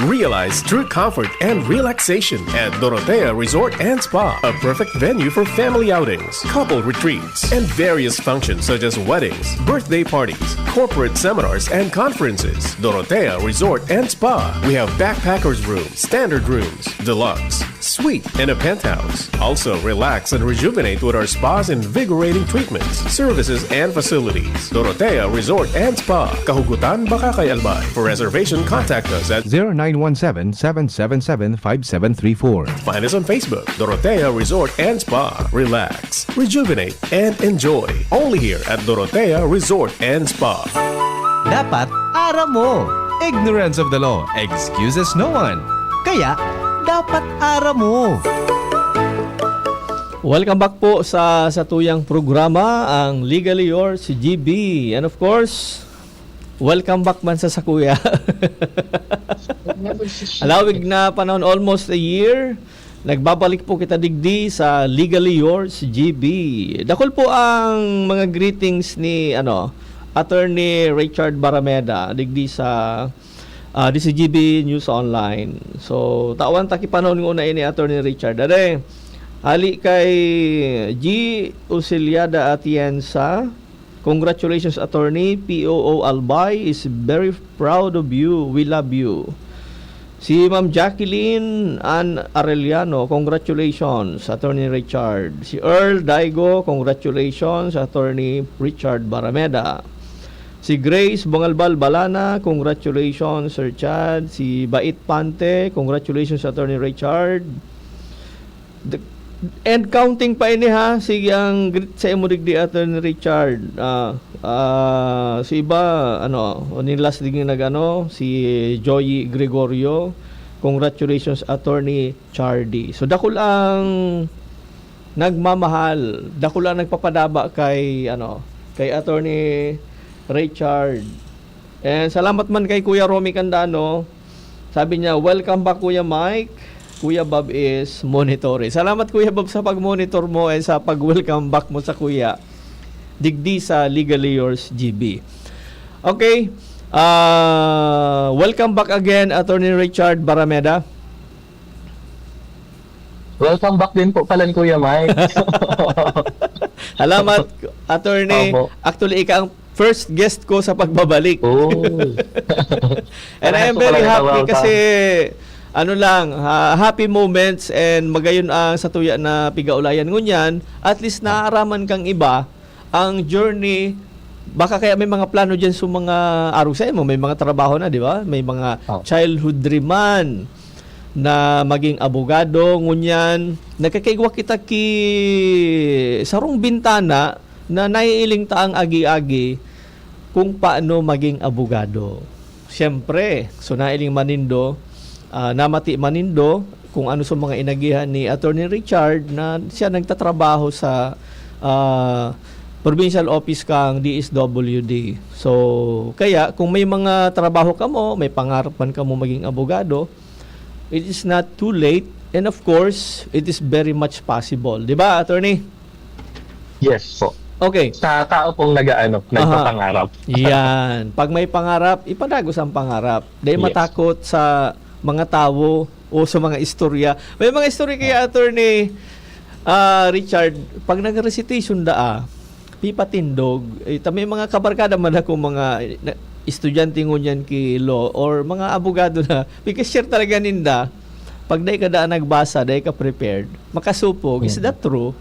Realize true comfort and relaxation at Dorotea Resort and Spa, a perfect venue for family outings, couple retreats, and various functions such as weddings, birthday parties, corporate seminars, and conferences. Dorotea Resort and Spa. We have backpackers room, standard rooms, deluxe, suite, and a penthouse. Also, relax and rejuvenate with our spa's invigorating treatments, services, and facilities. Dorotea Resort and Spa, Kahugutan, Bacacay, Albay. For reservation, contact us at zero nine one seven, seven seven seven, five seven three four. Find us on Facebook, Dorotea Resort and Spa. Relax, rejuvenate, and enjoy. Only here at Dorotea Resort and Spa. Dapat aram mo. Ignorance of the law excuses no one. Kaya, dapat aram mo. Welcome back po sa satuyang programa, ang Legally Yours, si G B. And of course, welcome back man sa sakuya. Halawig na panahon, almost a year. Nagbabalik po kita digdi sa Legally Yours, G B. Dakul po ang mga greetings ni, ano, Attorney Richard Barameda digdi sa, ah, D C G B News Online. So, tawan ta ki panahon nguna ini, Attorney Richard. Dade, hali kay G Usiliada Atienza, congratulations, attorney. P O O Albay is very proud of you. We love you. Si Ma'am Jacqueline Ann Arellano, congratulations, Attorney Richard. Si Earl Daigo, congratulations, Attorney Richard Barameda. Si Grace Bongalbal Balana, congratulations, Sir Chad. Si Bait Pante, congratulations, Attorney Richard. The, and counting pa ini, ha, sige ang greet sa imo digdi, Attorney Richard. Ah, ah, si iba, ano, o ning last digdi nag-ano, si Joey Gregorio. Congratulations, Attorney Chardy. So, dakul ang nagmamahal, dakul ang nagpapadaba kay, ano, kay Attorney Richard. And salamat man kay Kuya Romy Candano. Sabi niya, "Welcome back, Kuya Mike. Kuya Bob is monitoring." Salamat, Kuya Bob, sa pag-monitor mo and sa pag-welcome back mo sa Kuya. Digdi sa Legally Yours, G B. Okay. Ah, welcome back again, Attorney Richard Barameda. Welcome back din po pala, Kuya Mike. Salamat, Attorney. Opo. Actually, ika ang first guest ko sa pagbabalik. Oh. And I am Parehas po very pala, happy welcome. Kasi, ano lang, ha- happy moments and magayon ang satuya na pigaulayan ngunyan. At least naaaraman kang iba ang journey. Baka kaya may mga plano diyan sa mga arog sa imo, may mga trabaho na, di ba? May mga Oh. childhood dream man na maging abogado, ngunyan nagkakaigwa kita ki sarong bintana na naiiling ta ang agi-agi kung paano maging abogado. Siyempre, so nailing manindo, ah, namati manindo kung ano sa mga inagihan ni Attorney Richard na siya nagtatrabaho sa, ah, provincial office kang D S W D. So, kaya kung may mga trabaho kamo, may pangarap man kamo maging abogado, it is not too late and of course, it is very much possible. Di ba, Attorney? Yes po. Okay. Sa tao pong nag-aano, nagpapangarap. Yan. Pag may pangarap, ipadagos ang pangarap. Dahil Yes. matakot sa mga tawo o sa mga istorya. May mga istorya kaya, Attorney ah, Richard, pag nag-recitation da, ah, pipatindog, eh, ta may mga kabarkada man ako, mga na, estudyante ngunyan ki law or mga abogado na, pika-share talaga ninda, pag dai ka da nagbasa, dai ka prepared, makasupog. Is Mhm. that true?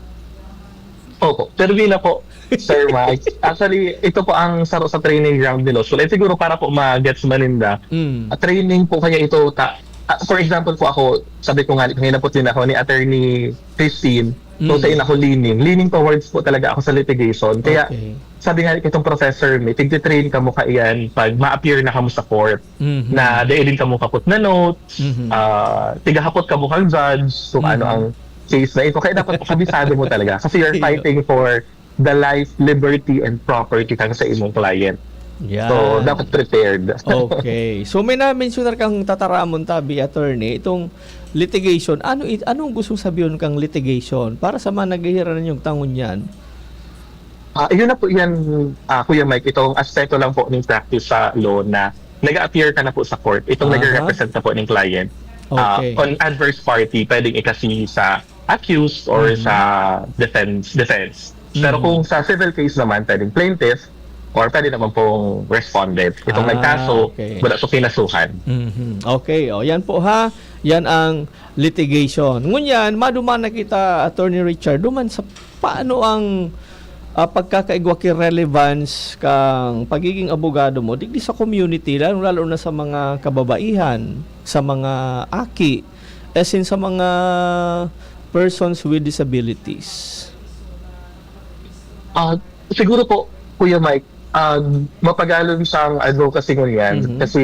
Opo, pero di na po, Sir Mike. Actually, ito po ang saro sa training ground ni Law School. Eh, siguro para po ma-gets man ninda, Mm. ah, training po kaya ito, ta, ah, for example po ako, sabi ko nga, kanina po din ako ni Attorney Christine, so Mm. sa ina ko leaning. Leaning towards po talaga ako sa litigation. Kaya, Okay. sabi nga itong professor mi, tigtitrain kamo kaiyan pag ma-appear na kamo sa court, Mhm. na dai din kamo kapot na notes, Mhm. ah, tigahapot kamo kang judge, kung ano Mhm. ang case na ito. Kaya dapat kabisado mo talaga. Kasi you're Iyo. Fighting for the life, liberty, and property kang sa imong client. Yan. So, dapat prepared. Okay. So, may na-mention kang tataramon tabi, attorney, itong litigation. Ano it, anong gustong sabihin kang litigation? Para sa mga naghihiran ninyong tangon yan. Ah, yun na po yan, ah, Kuya Mike, itong aspeto lang po ng practice sa law na nag-appear ka na po sa court, itong Aha. nagre-represent na po ng client. Ah, Okay. on adverse party, pwedeng ikasi sa accused or Mhm. sa defense. defense. Pero Mhm. kung sa civil case naman, pwedeng plaintiff or pwede naman pong respondent. Itong Ah, nagkaso, okay. Wala sa kinasuhan. Mhm. Okay, o yan po ha. Yan ang litigation. Ngunyan, maduman na kita, Attorney Richard, duman sa paano ang ah, pagkakaigwa ki relevance kang pagiging abogado mo digdi sa community, lalo, lalo na sa mga kababaihan, sa mga aki, as in sa mga persons with disabilities. Ah, siguro po, Kuya Mike, ah, mapagalon siyang advocacy ngunyan Mhm. kasi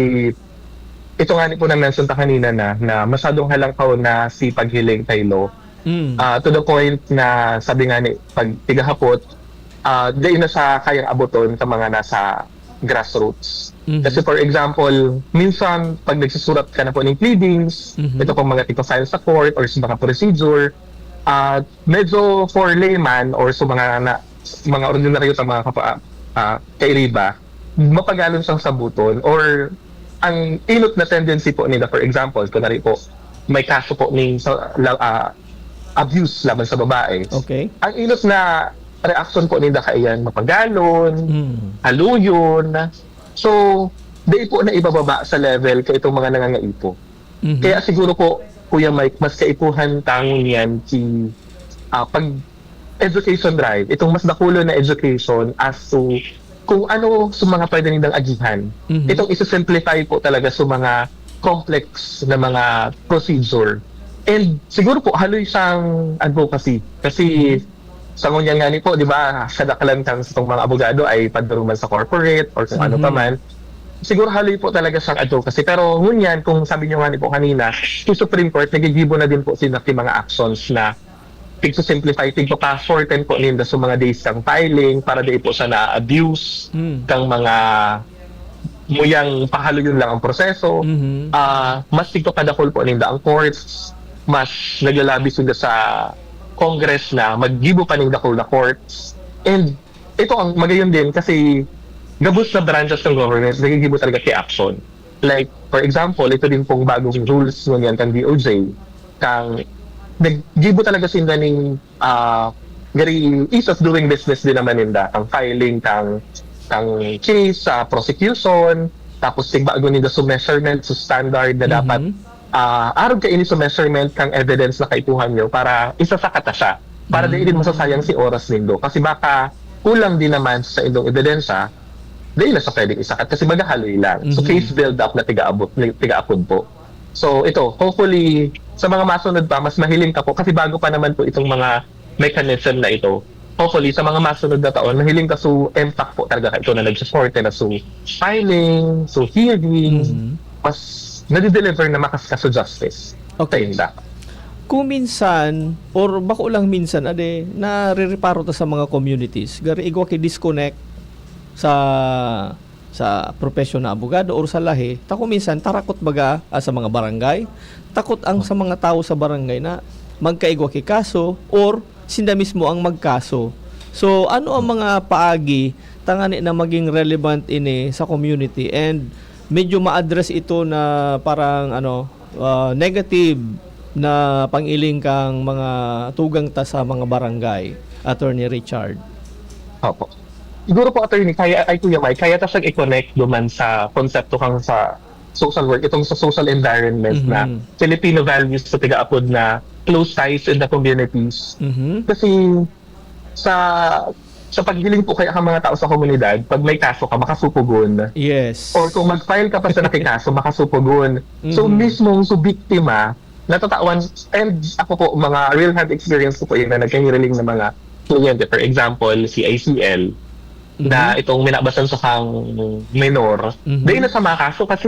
ito nga ni po na-mention ta kanina na, na masyadong halangkaw na si paghiling kay law. Mm. Ah, to the point na sabi nga ni, pag tigahapot, ah, dai na siya kayang aboton sa mga nasa grassroots. Mhm. Kasi for example, minsan pag nagsusurat ka na po ng pleadings, Mhm. ito pong mga tigpa-file sa court or sa mga procedure, ah, medyo for layman or sa mga na, mga ordinaryo sa mga kapa, ah, kairiba, mapagalon siyang sabuton or ang inot na tendency po nila, for example, kunwari po, may kaso po ning sa, la, ah, abuse laban sa babae. Okay. Ang inot na reaction po ninda kaiyan mapagalon, Mm. haluyon. So, di po na ibababa sa level ka itong mga nangangaipo. Mhm. Kaya siguro po, Kuya Mike, mas kaipuhan tangon yan si ah, pag education drive, itong mas dakulo na education as to kung ano sa mga pwede nilang agihan. Mhm. Itong isi-simplify po talaga sa mga complex na mga procedure. And siguro po, haloy siyang advocacy. Kasi sa ngunyan nga ni po, di ba, kadaklan kan sa itong mga abogado ay padaruman sa corporate or kung ano Mhm. pa man. Siguro haloy po talaga siyang advocacy. Pero ngunyan, kung sabi niyo nga ni po kanina, si Supreme Court, nagigibo na din po sila ng mga actions na tigsusimplify, tigpapa-shorten po ninda sa mga days kang filing para di po siya na-abuse Mm. kang mga muyang pahaloyon lang ang proseso. Mhm. Ah, mas tigpapadakol po ninda ang courts, mas naglalabi sila sa Congress na maggibo pa ning dakul na courts. And ito ang magayon din kasi gabos na branches ng government nagigibo talaga ki action. Like, for example, ito din pong bagong rules ngunyan kan D O J, kang naggibo talaga sila ning ah, very ease of doing business din naman ninda. Ang filing, kang, kang case, sa prosecution, tapos tigbago ninda sa measurement, sa standard na dapat ah, arog kaini sa measurement kang evidence na kaipuhan nyo para isasaka ta siya. Para Mm. Di din masasayang si oras nindo. Kasi baka kulang din naman sa indong ebidensya, di na siya pwedeng isakat kasi maghahaloy lang. So, Mhm. case build-up na tiga-abot, tiga-apod po. So, ito, hopefully, sa mga masunod pa, mas mahiling ka po. Kasi bago pa naman po itong mga mechanism na ito. Hopefully, sa mga masunod na taon, mahiling ka so impact po talaga ito na nagsusuporte na so filing, so hearing, Mhm. mas nade-deliver na makaskas sa justice. Okay. Sa inda. Kung minsan, or bako lang minsan, ade, narireparo ta sa mga communities, gari igwa ki disconnect sa sa propesyon na abogado or sa lahi, ta kung minsan tarakot baga, ah, sa mga barangay, takot ang sa mga tawo sa barangay na magkaigwa ki kaso or sinda mismo ang magkaso. So, ano ang mga paagi tangani na maging relevant ini sa community and medyo ma-address ito na parang ano, ah, negative na pangiling kang mga tugang ta sa mga barangay, Attorney Richard? Opo. Siguro po, attorney, kaya, ay, Kuya Mike, kaya ta siyang i-connect duman sa konsepto kang sa social work, itong sa social environment Mhm. na Filipino values sa tiga-apod na close ties in the communities. Mhm. Kasi sa sa paghiling po kaya ang mga tao sa komunidad, pag may kaso ka, makasupugon. Yes. Or kung mag-file ka pa sa nakikaso, makasupugon. So, Mhm. mismong so biktima, natatawan, and ako po, mga real hand experience ko po yun na nagkahiriling na mga kliyente. For example, si I C L, na Mhm. itong minabasan sa kang minor, Mhm. dahil na sa mga kaso kasi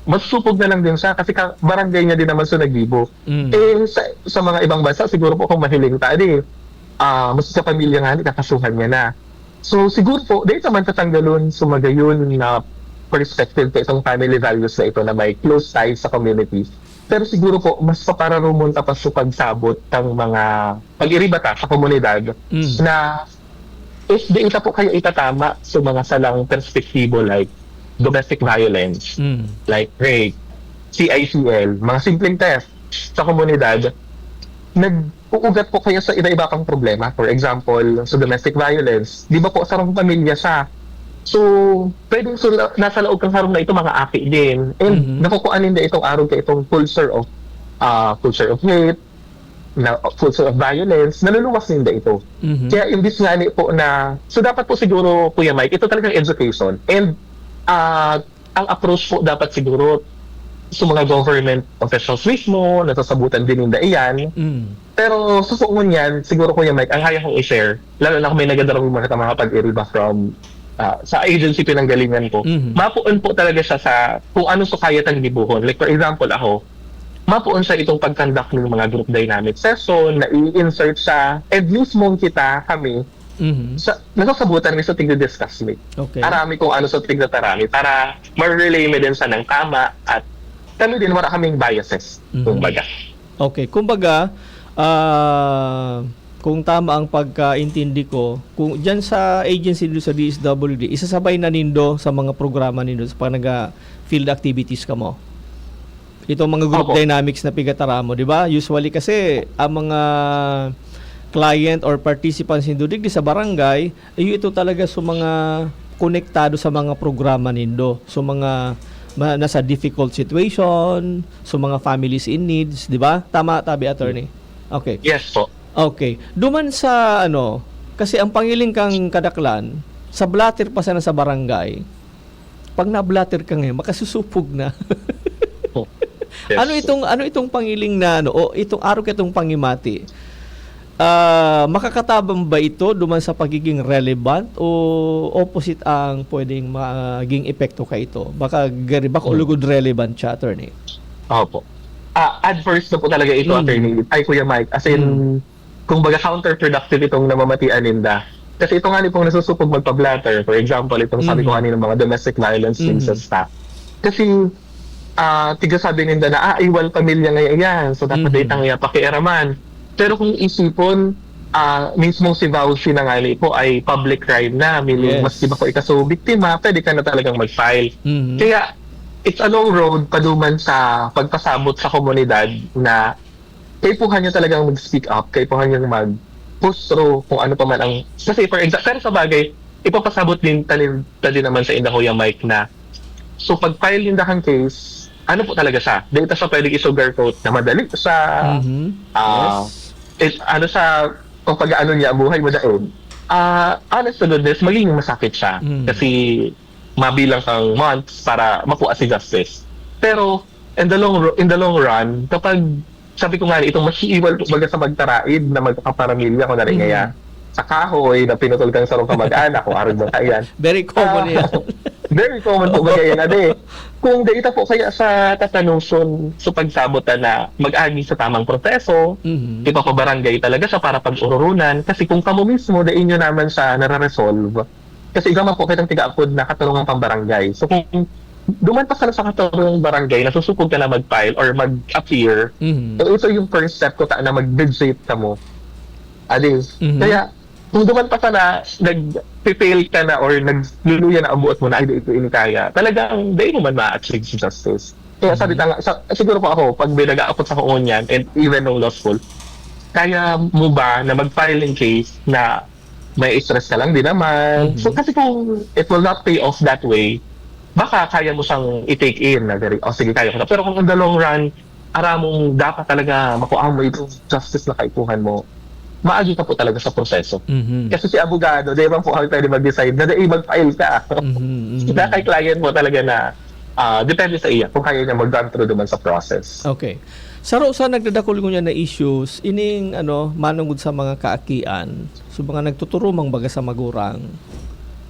masusupog na lang din siya kasi ka, barangay niya din naman sa nagibo. Mm. Eh, sa, sa mga ibang bansa, siguro po kung mahiling ta, di, ah, mas sa pamilya nga, di, kakasuhan niya na. So, siguro po, dahil naman tatanggalon sa magayon na perspective ka itong family values na ito na may close ties sa community. Pero siguro po, mas papararumon ta pa sa pagsabot ng mga pag-iribata sa komunidad Mm. na if di ita po kayo itatama sa mga salang perspektibo like domestic violence, Mm. like rape, C I C L, mga simpleng theft sa komunidad, nag-uugat po kayo sa iba-iba pang problema. For example, sa domestic violence, di ba po sarong pamilya siya? So, pwedeng so, nasa laog kang harong na ito, mga aki din. And Mhm. nakukuha ninda itong arog ka itong culture of ah, culture of hate, na culture of violence, naluluwas ninda ito. Mhm. Kaya imbis nga ni po na, so dapat po siguro, Kuya Mike, ito talagang education. And ah, ang approach po dapat siguro sa mga government officials mismo, nasasabutan din ninda iyan. Mm. Pero sa po ngunyan, siguro, Kuya Mike, ang kaya kong i-share, lalo na kung may nagadarong mga, mga pag-iriba from ah, sa agency pinanggalingan ko, Mhm. mapuon po talaga siya sa kung ano so kaya tang gibohon. Like, for example, ako, mapuon siya itong pag-conduct ng mga group dynamic session, na i-insert siya, and mismong kita, kami, Mhm. Sa, nasasabutan mi sa tigdi-discuss mi. Okay. Arami kung ano sa tigtatarami para ma-relay mi din sa nang tama at kami din wala kaming biases, Mhm. kumbaga. Okay, kumbaga, ah, kung tama ang pagkaintindi ko, kung diyan sa agency do sa D S W D, isasabay na nindo sa mga programa nindo sa pag naga-field activities kamo. Itong mga group Opo. dynamics na pigataramo, di ba? Usually kasi ang mga client or participants nindo digdi sa barangay, iyo ito talaga sa mga konektado sa mga programa nindo, sa mga ma- nasa difficult situation, sa mga families in needs, di ba? Tama, tabi, attorney? Okay. Yes po. Okay. Duman sa ano, kasi ang pangiling kang kadaklan, sa blotter pa sana sa barangay, pag na-blotter ka ngayon, makasusupog na. Yes. Ano itong ano itong pangiling na ano o itong arog itong pangimati? Ah, makakatabang ba ito duman sa pagiging relevant o opposite ang pwedeng maging epekto ka ito? Baka gari baka Hmm. lugod relevant siya, attorney. Opo. Ah, adverse na po talaga ito, Mm. attorney. Ay, Kuya Mike, as in, Mm. kumbaga counterproductive itong namamatian ninda. Kasi ito nga ni pong nasusupog magpa-blotter, for example, itong sabi ko Mhm. kanina, mga domestic violence Mhm. cases ta. Kasi, ah, tiga sabi ninda na, ah, iwal pamilya ngayon yan. So, dapat Mhm. itang iya pakiaraman. Pero kung isipon, ah, mismo si Vauci na nga ni po ay public crime na. Meaning, Yes. maski ba ko ikaso biktima, pwede ka na talagang mag-file. Mhm. Kaya, it's a long road paduman sa pagpasabot sa komunidad na kaipuhan niya talagang mag-speak up, kaipuhan niya mag-push through kung ano pa man ang... Kasi for example, pero sa bagay, ipapasabot din ta nin, ta din naman sa inda, Kuya Mike, na so pag-file ninda kang case, ano po talaga siya? Di ito siya pwedeng i-sugarcoat na madali siya. Mhm. Ah, Yes. it, ano siya, kung pag-ano niya, buhay mo daon. Ah, honest to goodness, magiging masakit siya. Mm. Kasi mabilang kang months para makuha si justice. Pero in the long ru- in the long run, kapag sabi ko nga, itong masiiwal po baga sa magtaraid na magkakaparamilya, kung nari Mhm. ngaya sa kahoy na pinutol kang sarong kamag-anak, kung arog mo yan. Very common Ah, yan. Very common po baga yan, ade. Kung dai ta po kaya sa tatanuson, so pagsabot na mag-agi sa tamang proseso, Mhm. ipapabarangay talaga siya para pag-ururunan. Kasi kung kamo mismo, dai nyo naman siya nare-resolve. Kasi igwa man po kitang tiga-apod na katarungan pang barangay. So kung duman pa sana sa katarungang barangay, nasusupog ka na mag-file or mag-appear, Mhm. so ito yung first step ko ta na mag-mediate kamo. Adi. Mhm. Kaya, kung duman pa sana, nag-fail ka na or nagluluya na ang buot mo na, "Ay, di ko ini kaya." Talagang, di mo man ma-achieve si justice. Kaya sabi Mhm. ta nga, sa, siguro po ako, pag may nag-aapot sa ako ngunyan, and even nung law school, kaya mo ba na mag-file ng case na may stress ka lang din naman? Mhm. So, kasi kung it will not pay off that way, baka kaya mo siyang i-take in na very, "Oh, sige, kaya ko na." Pero kung in the long run, aram mong dapat talaga makuha mo itong justice na kaipuhan mo, maagi ka po talaga sa proseso. Mhm. Kasi si abogado, di man po kami pwede mag-decide na dai mag-file ka. Mhm, mhm. Kaya kay client mo talaga na, ah, depende sa iya kung kaya niya mag-run through naman sa process. Okay. Saro sa nagdadakul ngunyan na issues, ining ano, manungod sa mga kaakian, so mga nagtuturumang baga sa magurang,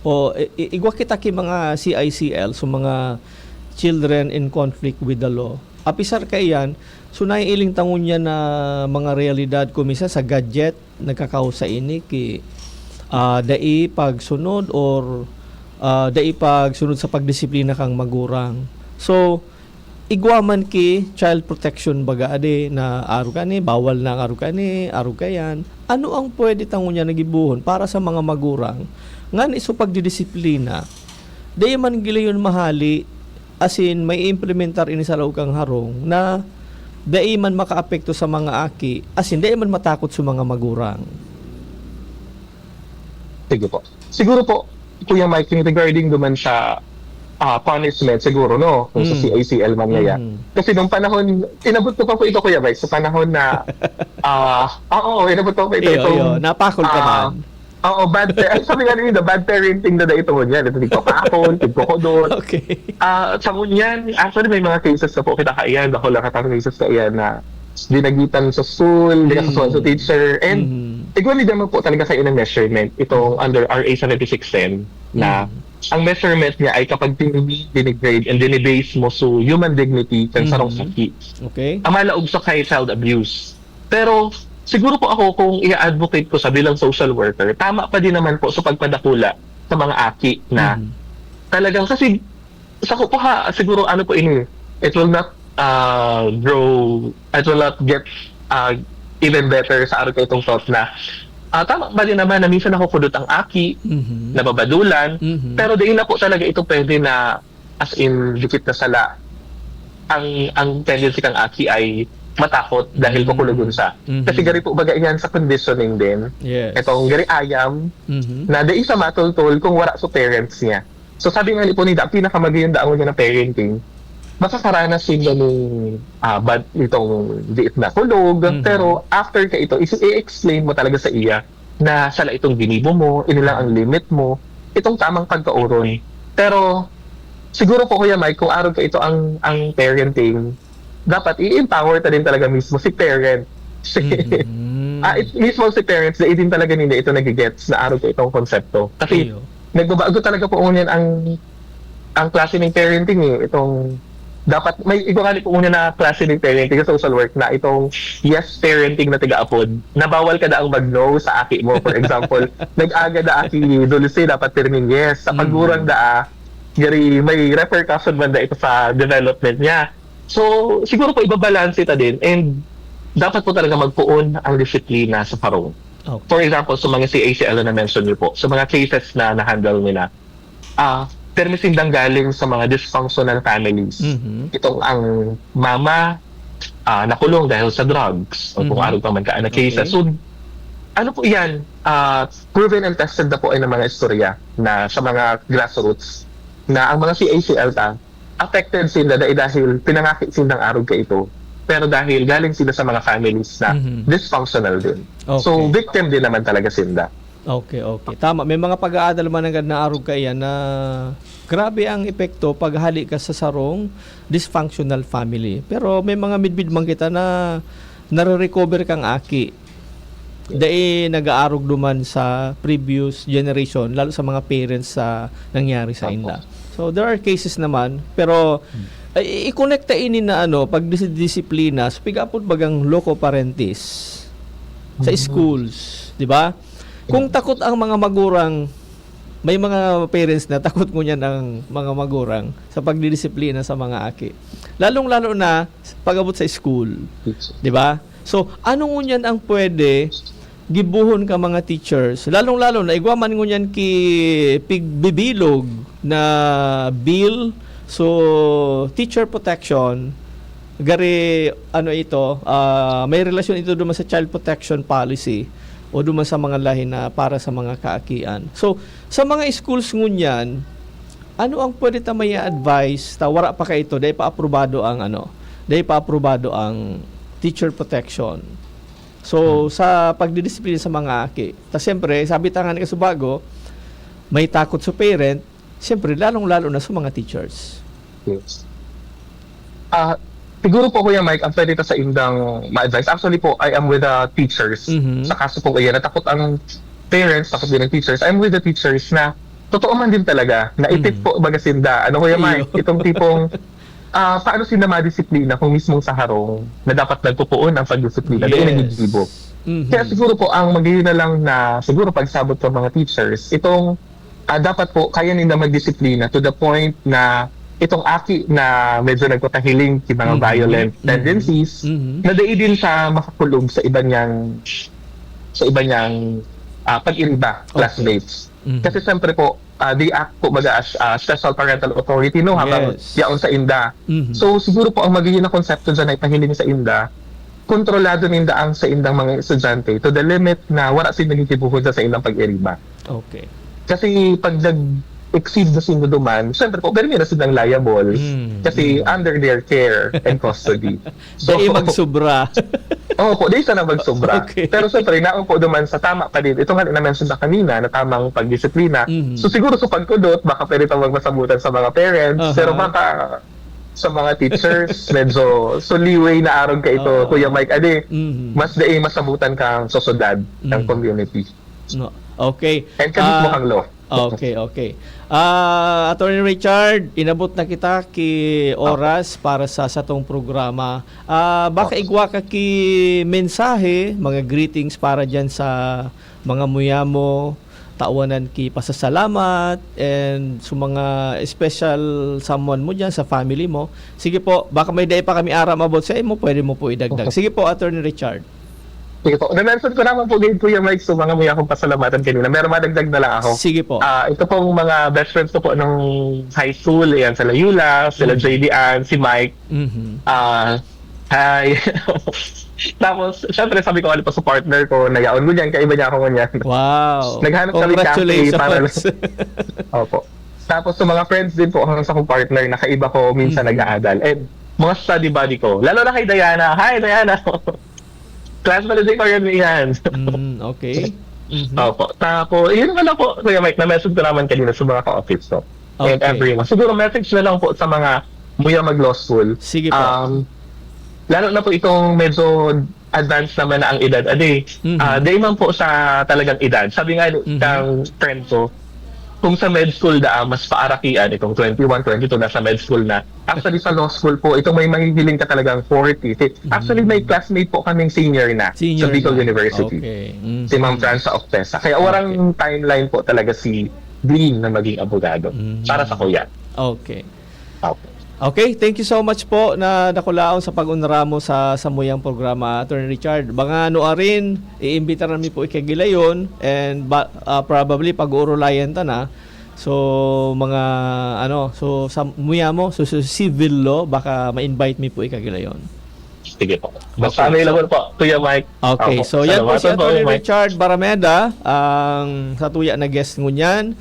o i- i- igwa kita ki mga C I C L, so mga children in conflict with the law. Apisar kaiyan, so naiiling ta ngunyan na mga realidad, kung minsan sa gadget, nagkakausa ini ki, ah, dai pagsunod or, ah, dai pagsunod sa pagdisiplina kang magurang. So, igwa man ki child protection baga adi na arog ka ni, bawal na ang arog ka ni, arog ka yan. Ano ang pwede ta ngunyan na gibohon para sa mga magurang ngani so pagdidisiplina? Dai man gilayon mahali, asin may implementar ini sa laog kang harong na dai man makaapekto sa mga aki, asin dai man matakot sa mga magurang. Sige po. Siguro po, Kuya Mike, yung regarding duman sa, ah, punishment siguro, no? Kung sa Mm. C I C L man ngaya. Mm. Kasi nung panahon, inabot ko pa po ito, Kuya Mike, sa panahon na, ah, ah, oo, inabot ko pa ito. Iyo, itong, iyo, napakol ka ah, man. Oo, bad pa-, sabi nga nila, bad parenting na na ito ngunyan. Ito, tigpapakol, tigkokodot. Okay. Ah, sa ngunyan, actually, may mga cases na po kita kaiyan. Ako lang katang cases kaiyan na dinagitan sa school, dinakasuhan sa Mm. teacher. And, Mm. igwa ni naman po talaga kayo ng measurement. Itong under R A seventy-six ten na Mm. ang measurement niya ay kapag tinumi, dinigrade, and dinibase mo so human dignity kan sarong Mm. saki. Okay. Ang malaog sa kay child abuse. Pero, siguro po ako, kung i-advocate ko sa bilang social worker, tama pa din naman po sa pagpadakula sa mga aki na Mhm. talagang, kasi sa ko po ha, siguro ano po ini, it will not uh, grow, it will not get uh, even better sa araw itong thought na ah, tama pa din naman na minsan nakukudot ang aki, Mhm. nababadulan, Mhm. pero di na po talaga ito pwede na as in dikit na sala. Ang ang tendency kang aki ay matakot dahil Mm. kukulogon sa. Mhm. Kasi gari po baga iyan sa conditioning din. Yes. Itong gari ayam Mhm. na dai sa matultol kung wala sa parents niya. So sabi nga ni po ni Da, ang pinakamagayon daang niya na parenting, makakaranas sila ng ah, bad itong diit na kulog, Mhm. pero after ka ito, is- i-explain mo talaga sa iya na sala itong ginibo mo, ini lang ang limit mo, itong tamang pagkaoron. Pero siguro po, Kuya Mike, kung arog ka ito ang ang parenting, dapat i-empower ta din talaga mismo si parent. Si, Mhm. ah, it, mismo si parents, dai din talaga nila ito nagigets na arog ka itong konsepto. Kasi Iyo. nagbabago talaga po ngunyan ang ang klase ng parenting eh. Itong dapat may iba nga po muna na klase ng parenting sa social work na itong yes parenting na tiga-apod, na bawal ka daang mag-no sa aki mo. For example, nag-aga da aki Dulce, dapat pirming yes. Sa Mm. pagurang da, gari may repercussion man da ito sa development niya. So, siguro po ibabalanse ta din and dapat po talaga magpoon ang disiplina sa parong. Okay. For example, sa mga C A C L na mention niyo po, sa mga cases na na-handle nila, ah, permi sindang galing sa mga dysfunctional families. Mhm. Itong ang mama ah, nakulong dahil sa drugs o kung Mhm. ano pa man ka na cases. Okay. So, ano po yan? Ah, proven and tested na po ay ng mga istorya na sa mga grassroots na ang mga C A C L ta, affected sila dahil, dahil pinangaki silang arog ka ito. Pero dahil galing sila sa mga families na Mhm. dysfunctional din. Okay. So, victim din naman talaga sila. Okay, okay. Tama, may mga pag-aadal man nanggad na arog kaiyan na grabe ang epekto pag hali ka sa sarong dysfunctional family. Pero may mga midbid man kita na nare-recover kang aki. Dai nag-aarog duman sa previous generation, lalo sa mga parents sa nangyari sa Opo. inda. So there are cases naman, pero ay, i-connect ta ini na ano, pagdisiplina, so piga-apod bagang loco parentis sa Mhm. schools, di ba? Kung takot ang mga magurang, may mga parents na takot ngunyan ang mga magurang sa pagdidisiplina sa mga aki. Lalong-lalo na pag-abot sa school, di ba? So, ano ngunyan ang pwede gibohon ka mga teachers? Lalong-lalo na, igwa man ngunyan ki pigbibilog na bill. So, teacher protection, gari, ano ito, ah, may relasyon ito duman sa child protection policy o duman sa mga lahi na para sa mga kaakian. So, sa mga schools ngunyan, ano ang pwede ta may advice ta wara pa kaito, dai pa aprobado ang ano, dai pa aprobado ang teacher protection. So, sa pagdidisiplina sa mga aki, ta siyempre, sabi ta nga ni kasubago, may takot sa parent, siyempre, lalong-lalo na sa mga teachers. Yes. Ah, siguro po, Kuya Mike, ang pwede ta sa indang ma-advise. Actually po, I am with the teachers. Mhm. Sa kaso po, kaya natakot ang parents, takot din ang teachers. I'm with the teachers na totoo man din talaga na Mhm. itit po baga sinda. Ano, Kuya Iyo. Mike, itong tipong ah, paano sila madisiplina kung mismong sa harong na dapat nagpupuon ang pagdisiplina, dahil Yes. nagbibibo? Mhm. Kaya siguro po, ang magiging na lang na siguro pagsabot sa mga teachers, itong ah, dapat po kaya nila magdisiplina to the point na itong aki na medyo nagpatahiling ki mga Mhm. violent Mhm. tendencies, Mhm. na dai din siya makakulog sa iba niyang sa iba niyang ah, pag-iriba, Okay. classmates. Mhm. Kasi siyempre po, ah, they act po baga as ah, special parental authority, no, habang Yes. yaon sa inda. Mhm. So siguro po ang magiging na konsepto dyan ay pahiling sa inda, kontrolado ninda ang sa indang mga estudyante to the limit na wala sila nagkikibuhod sa, sa indang pag-iriba. Okay. Kasi pag nag-exceed na sila duman, syempre po, pero na silang liable. Mm, Kasi mm. under their care and custody. Dai magsubra. Oo po, dai sana magsubra. Okay. Pero syempre, naon po duman sa tama pa din. Ito nga na-mention na kanina, na tamang pagdisiplina. Mhm. So siguro sa pagkudot, baka pwede tawag masabutan sa mga parents. Aha. Pero baka sa mga teachers, medyo suliway na arog ka ito, Oo. Kuya Mike. Adi, Mhm. mas dai masabutan kang sosyedad ng Mhm. community. No. Okay. And kabit mo Ah, kang law. Okay, okay. Ah, Attorney Richard, inabot na kita ki oras para sa satong programa. Ah, baka igwa ka ki mensahe, mga greetings para diyan sa mga muya mo, tawanan ki pasasalamat, and sa mga special someone mo diyan sa family mo. Sige po, baka may dai pa kami aram about sa imo, pwede mo po idagdag. Sige po, Attorney Richard. Sige po. Na-mention ko naman po gid, Kuya Mike, so mga muya akong pasalamatan kanina. Meron madagdag na lang ako. Sige po. Ah, ito pong mga best friends ko po nung high school, ayan, sila Yula, sila J D Ann, si Mike. Mhm. Ah, hi. Tapos, syempre, sabi ko ulit po sa partner ko, na yaon mo niyan, kaiba niya ako ngunyan. Wow. Naghanap kami cafe para Congratulations. Opo. Tapos sa mga friends din po, ang sa kong partner, nakaiba ko minsan Mhm. nag-aadal. And mga study buddy ko. Lalo na kay Diana. Hi, Diana! Classmate ni Kuya Rian. Mm, okay. Mhm. Opo. Tapos, yun naman lang po, Kuya Mike, na-message ko naman kanina sa mga ka-office ko. And Okay. everyone. Siguro message na lang po sa mga muya mag-law school. Sige po. Um, lalo na po itong medyo advanced naman na ang edad. Adi, Mhm. ah, di man po sa talagang edad. Sabi nga Mhm. ng friend ko, kung sa med school daa, mas paarakian itong twenty-one, twenty-two, nasa med school na. Actually, sa law school po, itong may mahihiling ka talagang forty. Si- Actually, may classmate po kaming senior na Senior sa Bicol na. University. Okay. Mhm. Si Ma'am Franza Octesa. Kaya warang timeline po talaga si Dean na maging abogado Mhm. para sa kuya. Okay. Opo. Okay, thank you so much po na dakulaon sa pag-unra mo sa samuyang programa, Attorney Richard. Mga ano arin, iimbitaran mi po ikagilayon and ba, ah, probably pag-uurulayan ta na. So, mga ano, so sa muya mo, so, so civil law, baka ma-invite mi po ikagilayon. Sige po. Basta Okay, available po, Kuya Mike. Okay, Opo. so yan po Salamat si po, Attorney Mike. Richard Barameda, ang satuya na guest ngunyan.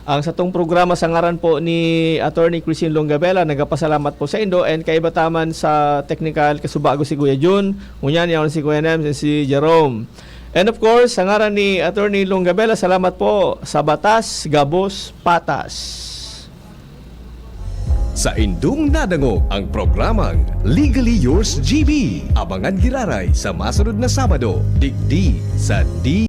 Ang satong programa sa ngaran po ni Attorney Christine Longabela, nagapasalamat po sa indo and kaiba ta man sa technical, kasubago si Kuya Jun, ngunyan yaon si Kuya Nems and si Jerome. And of course, sa ngaran ni Attorney Longabela, salamat po. Sa batas, gabos, patas. Saindong nadangog ang programang Legally Yours G B. Abangan giraray sa masunod na Sabado, digdi sa D